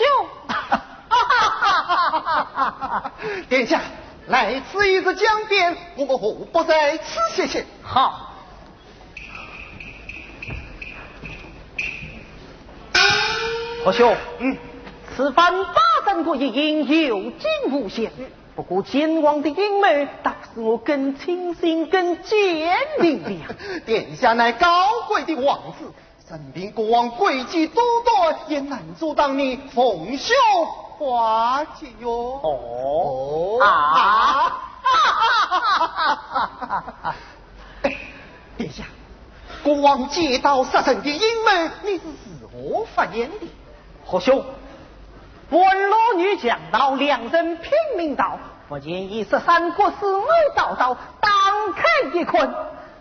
殿下，来此已是江边，我们何不在此歇歇？好。 何兄，嗯。此番巴山谷一行有惊无险，不过奸王的阴谋，倒使我更清醒、更坚定了。殿下乃高贵的王子，任凭国王诡计多端，也难阻挡你凤袖花解哟。哦。哦。啊。哎，殿下， 国王借刀杀人的阴谋，你是如何发现的？何兄，半路遇强盗，两人拼命逃，忽然一识山谷，四面倒倒，打开一看，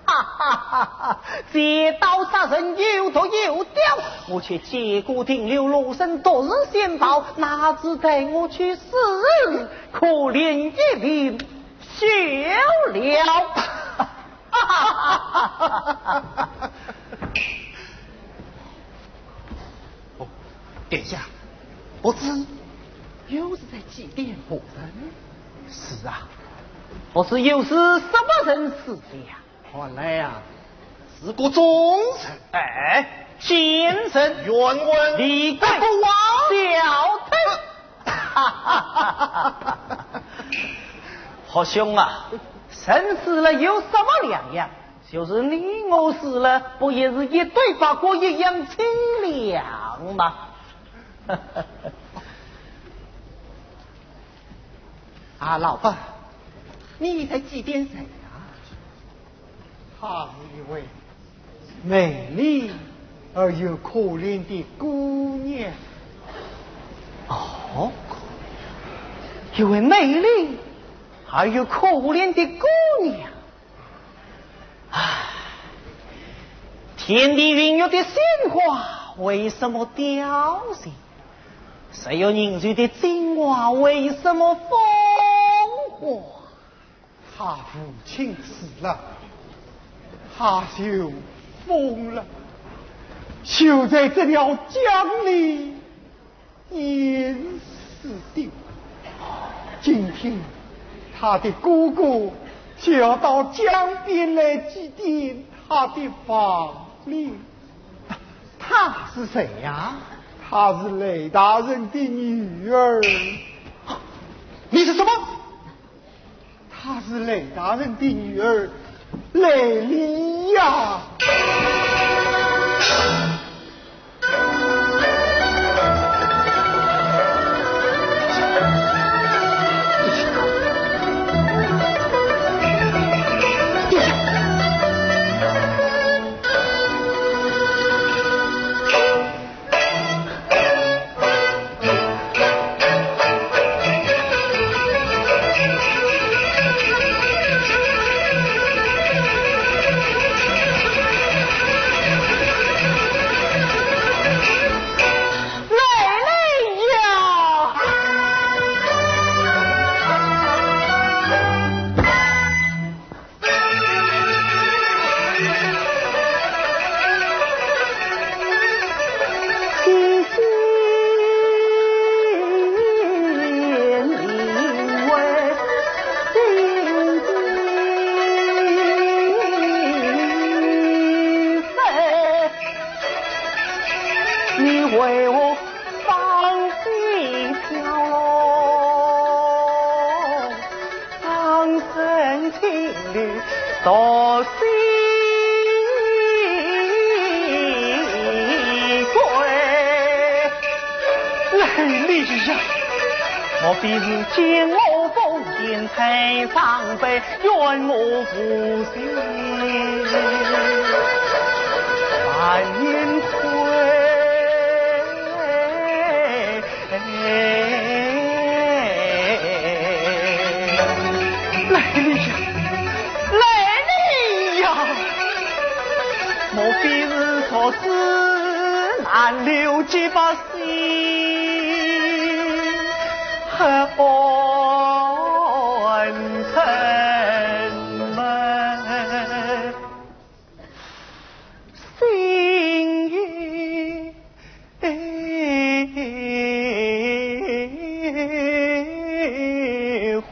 哈哈哈哈！借刀杀人有毒有雕，我却借古停流，罗生独自先逃，哪知待我去世，可怜一命休了。 哦，殿下，不知又是在祭奠何人？是啊，不知又是什么人死的呀？原来啊，是个忠臣。哎，奸臣。冤魂。李贵。国王。小偷。 何兄啊，人死了有什么两样？就是你我死了，不也是一堆白骨一样清凉吗？啊，老伯，你在祭奠谁啊？ 她是一位美丽而又可怜的姑娘。哦，一位美丽而又可怜的姑娘。唉，天地孕育的鲜花为什么凋谢？岁月凝聚的精华为什么风化？ 她父亲死了，她就疯了，就在这条江里淹死的。今天，她的哥哥就要到江边来祭奠她的亡灵。她是谁呀？她是雷大人的女儿。你说什么？ 她是雷大人的女儿，雷丽呀。为我放飞蛟龙，放生青绿，独西归。来呀，莫非是见我不贤，太伤悲， 怨我无心万年亏。来呀，来呀！莫非是昨日难留几把 心，何欢沉闷，心已灰。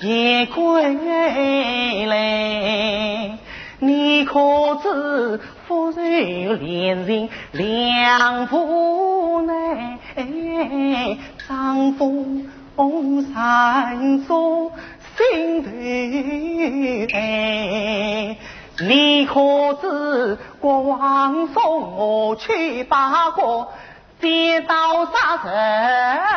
夜归来，你可知复仇连营两部队，张凤山中心头哎。你可知国王送我去八国， 见到杀人。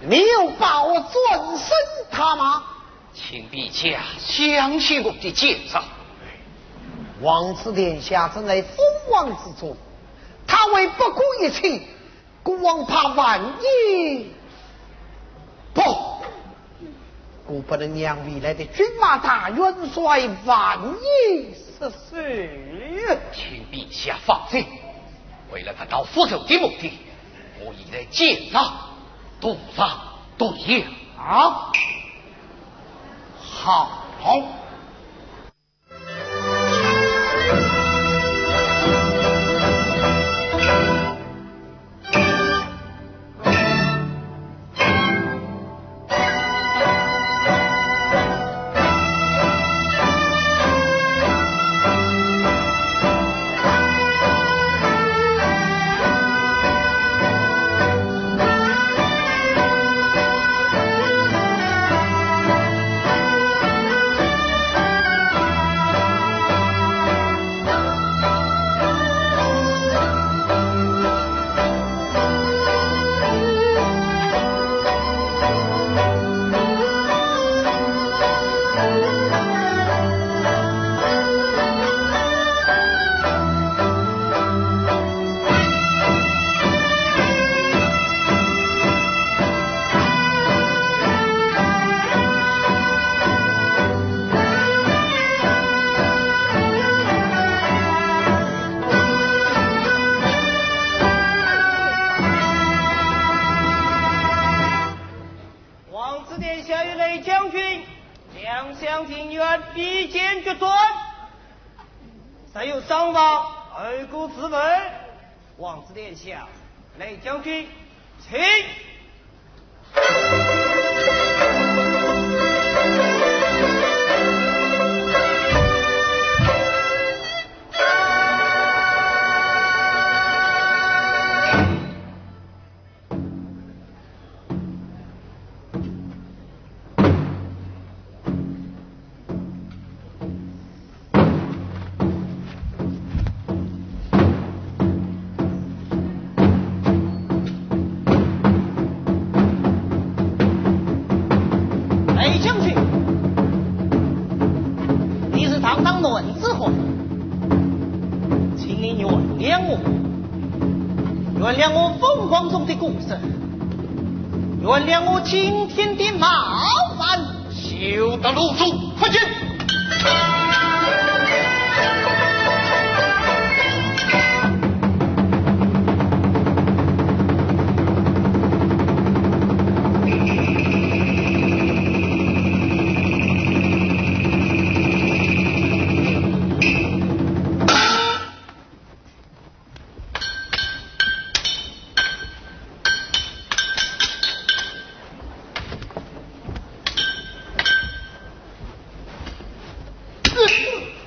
你有把握战胜他吗？请陛下相信我的奸商。王子殿下正在疯狂之中，他会不顾一切，孤王怕万一……不，我不能让未来的军马大元帅万一失手。请陛下放心，为了达到复仇的目的，我已在奸商赌上毒药。好，好。两厢庭院，比剑决断。谁有伤亡，后果自问。王子殿下，来将军，请。哎，将军，你是堂堂男子汉，请你原谅我，原谅我风光中的过失，原谅我今天的冒犯。休得啰嗦，快进！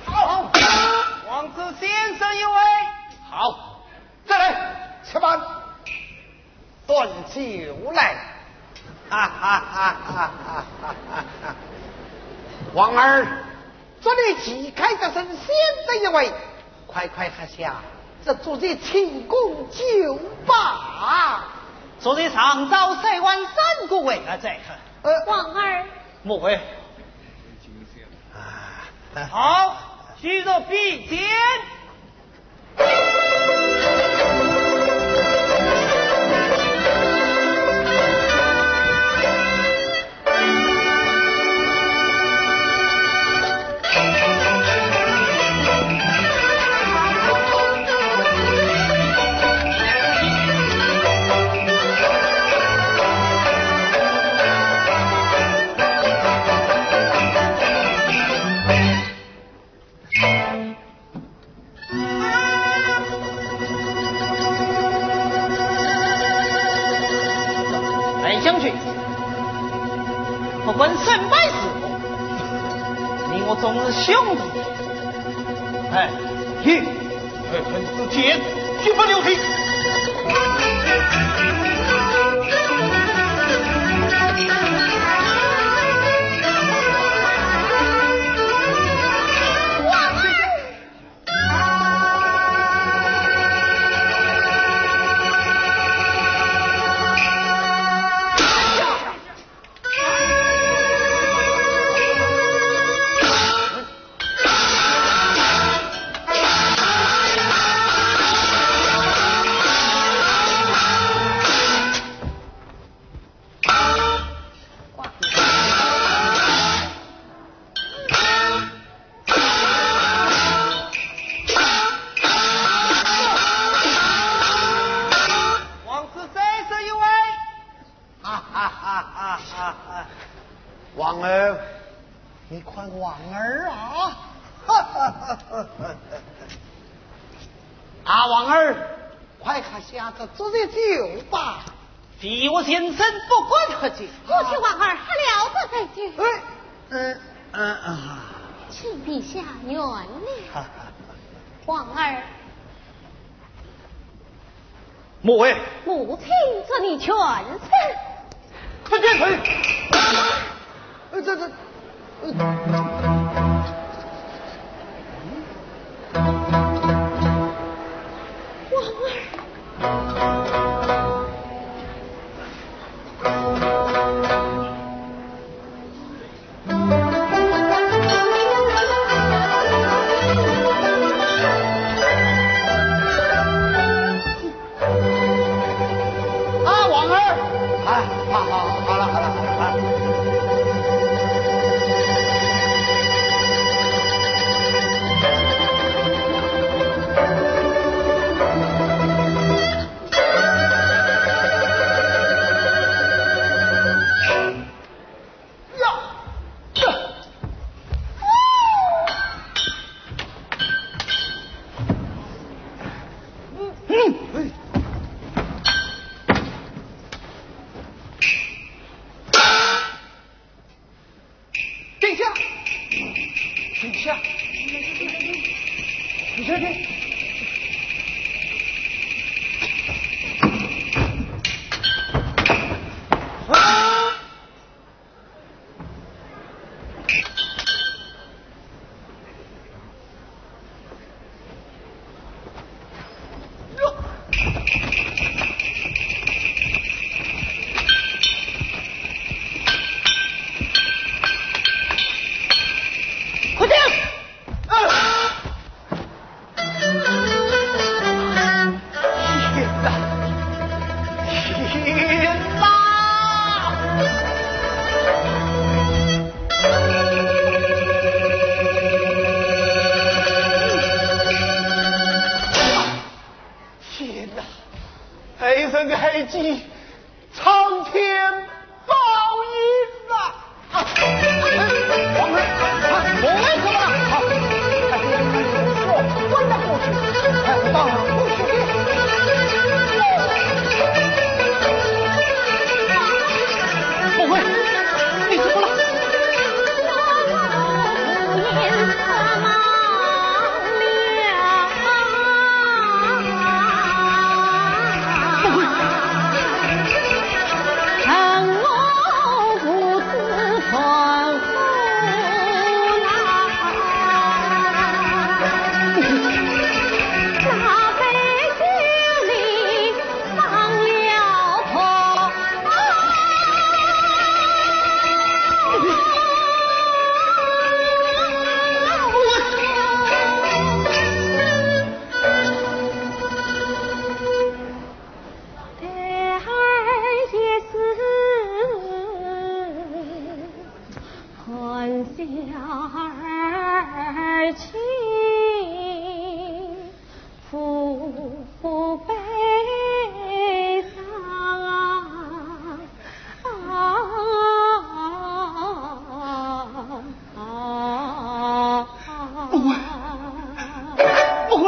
好，王子先生一位。好，再来，且慢，端酒来。哈哈哈哈哈哈！王二，祝你旗开得胜，先得一位。快快喝下这昨日庆功酒吧。昨日上早三碗三个为何在喝？呃，王二。莫非？啊，好，许诺比肩。哎，将军，不管胜败是否，你我总是兄弟。哎，去，二人之间，绝不留情。王子再说一位。哈哈哈哈哈哈！王二，你看王二啊！哈哈哈哈哈哈！啊，王二，快喝下这昨日酒吧。 非我先生，不敢喝酒。我替王二喝了这杯酒。哎，嗯，嗯，啊。请陛下原谅。王二。母亲。母亲，这你全是。快点退！ 呃，这，这，呃，王二。啊，王二！啊，好，好，好了，好了，好了，啊。呀，呀。你这这，啊！ 快点！啊！天哪！天哪！天哪！害人害己，苍天报应啊！啊，王瑞，啊，王瑞怎么了？啊，哎，我昏了过去，哎，当然不是的。王瑞，你怎么了？ 不会，不会。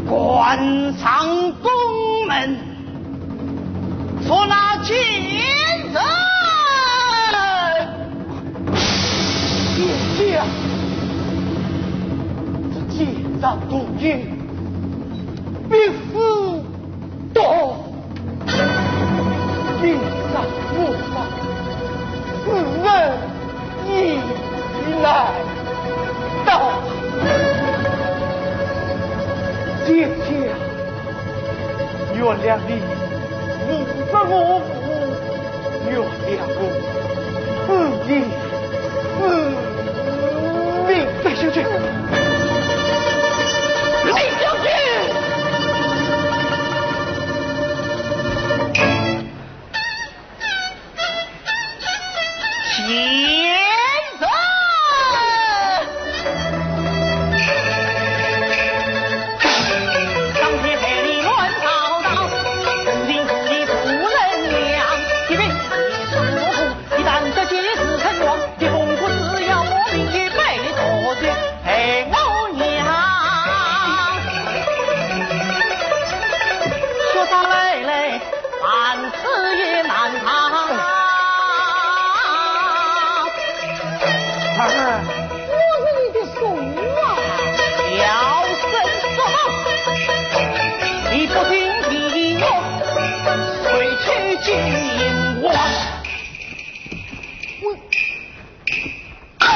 关上宫门，捉拿奸人！姐姐啊，这奸贼毒妇，必死 刀，你杀我杀，死人已难逃。姐姐啊，原谅你无实无故，原谅我自己自命。退下去！退下去！ 儿，我是你的叔啊。小生说道，你不听其言，谁去见我？我，啊！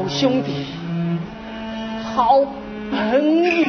兄弟，好朋友。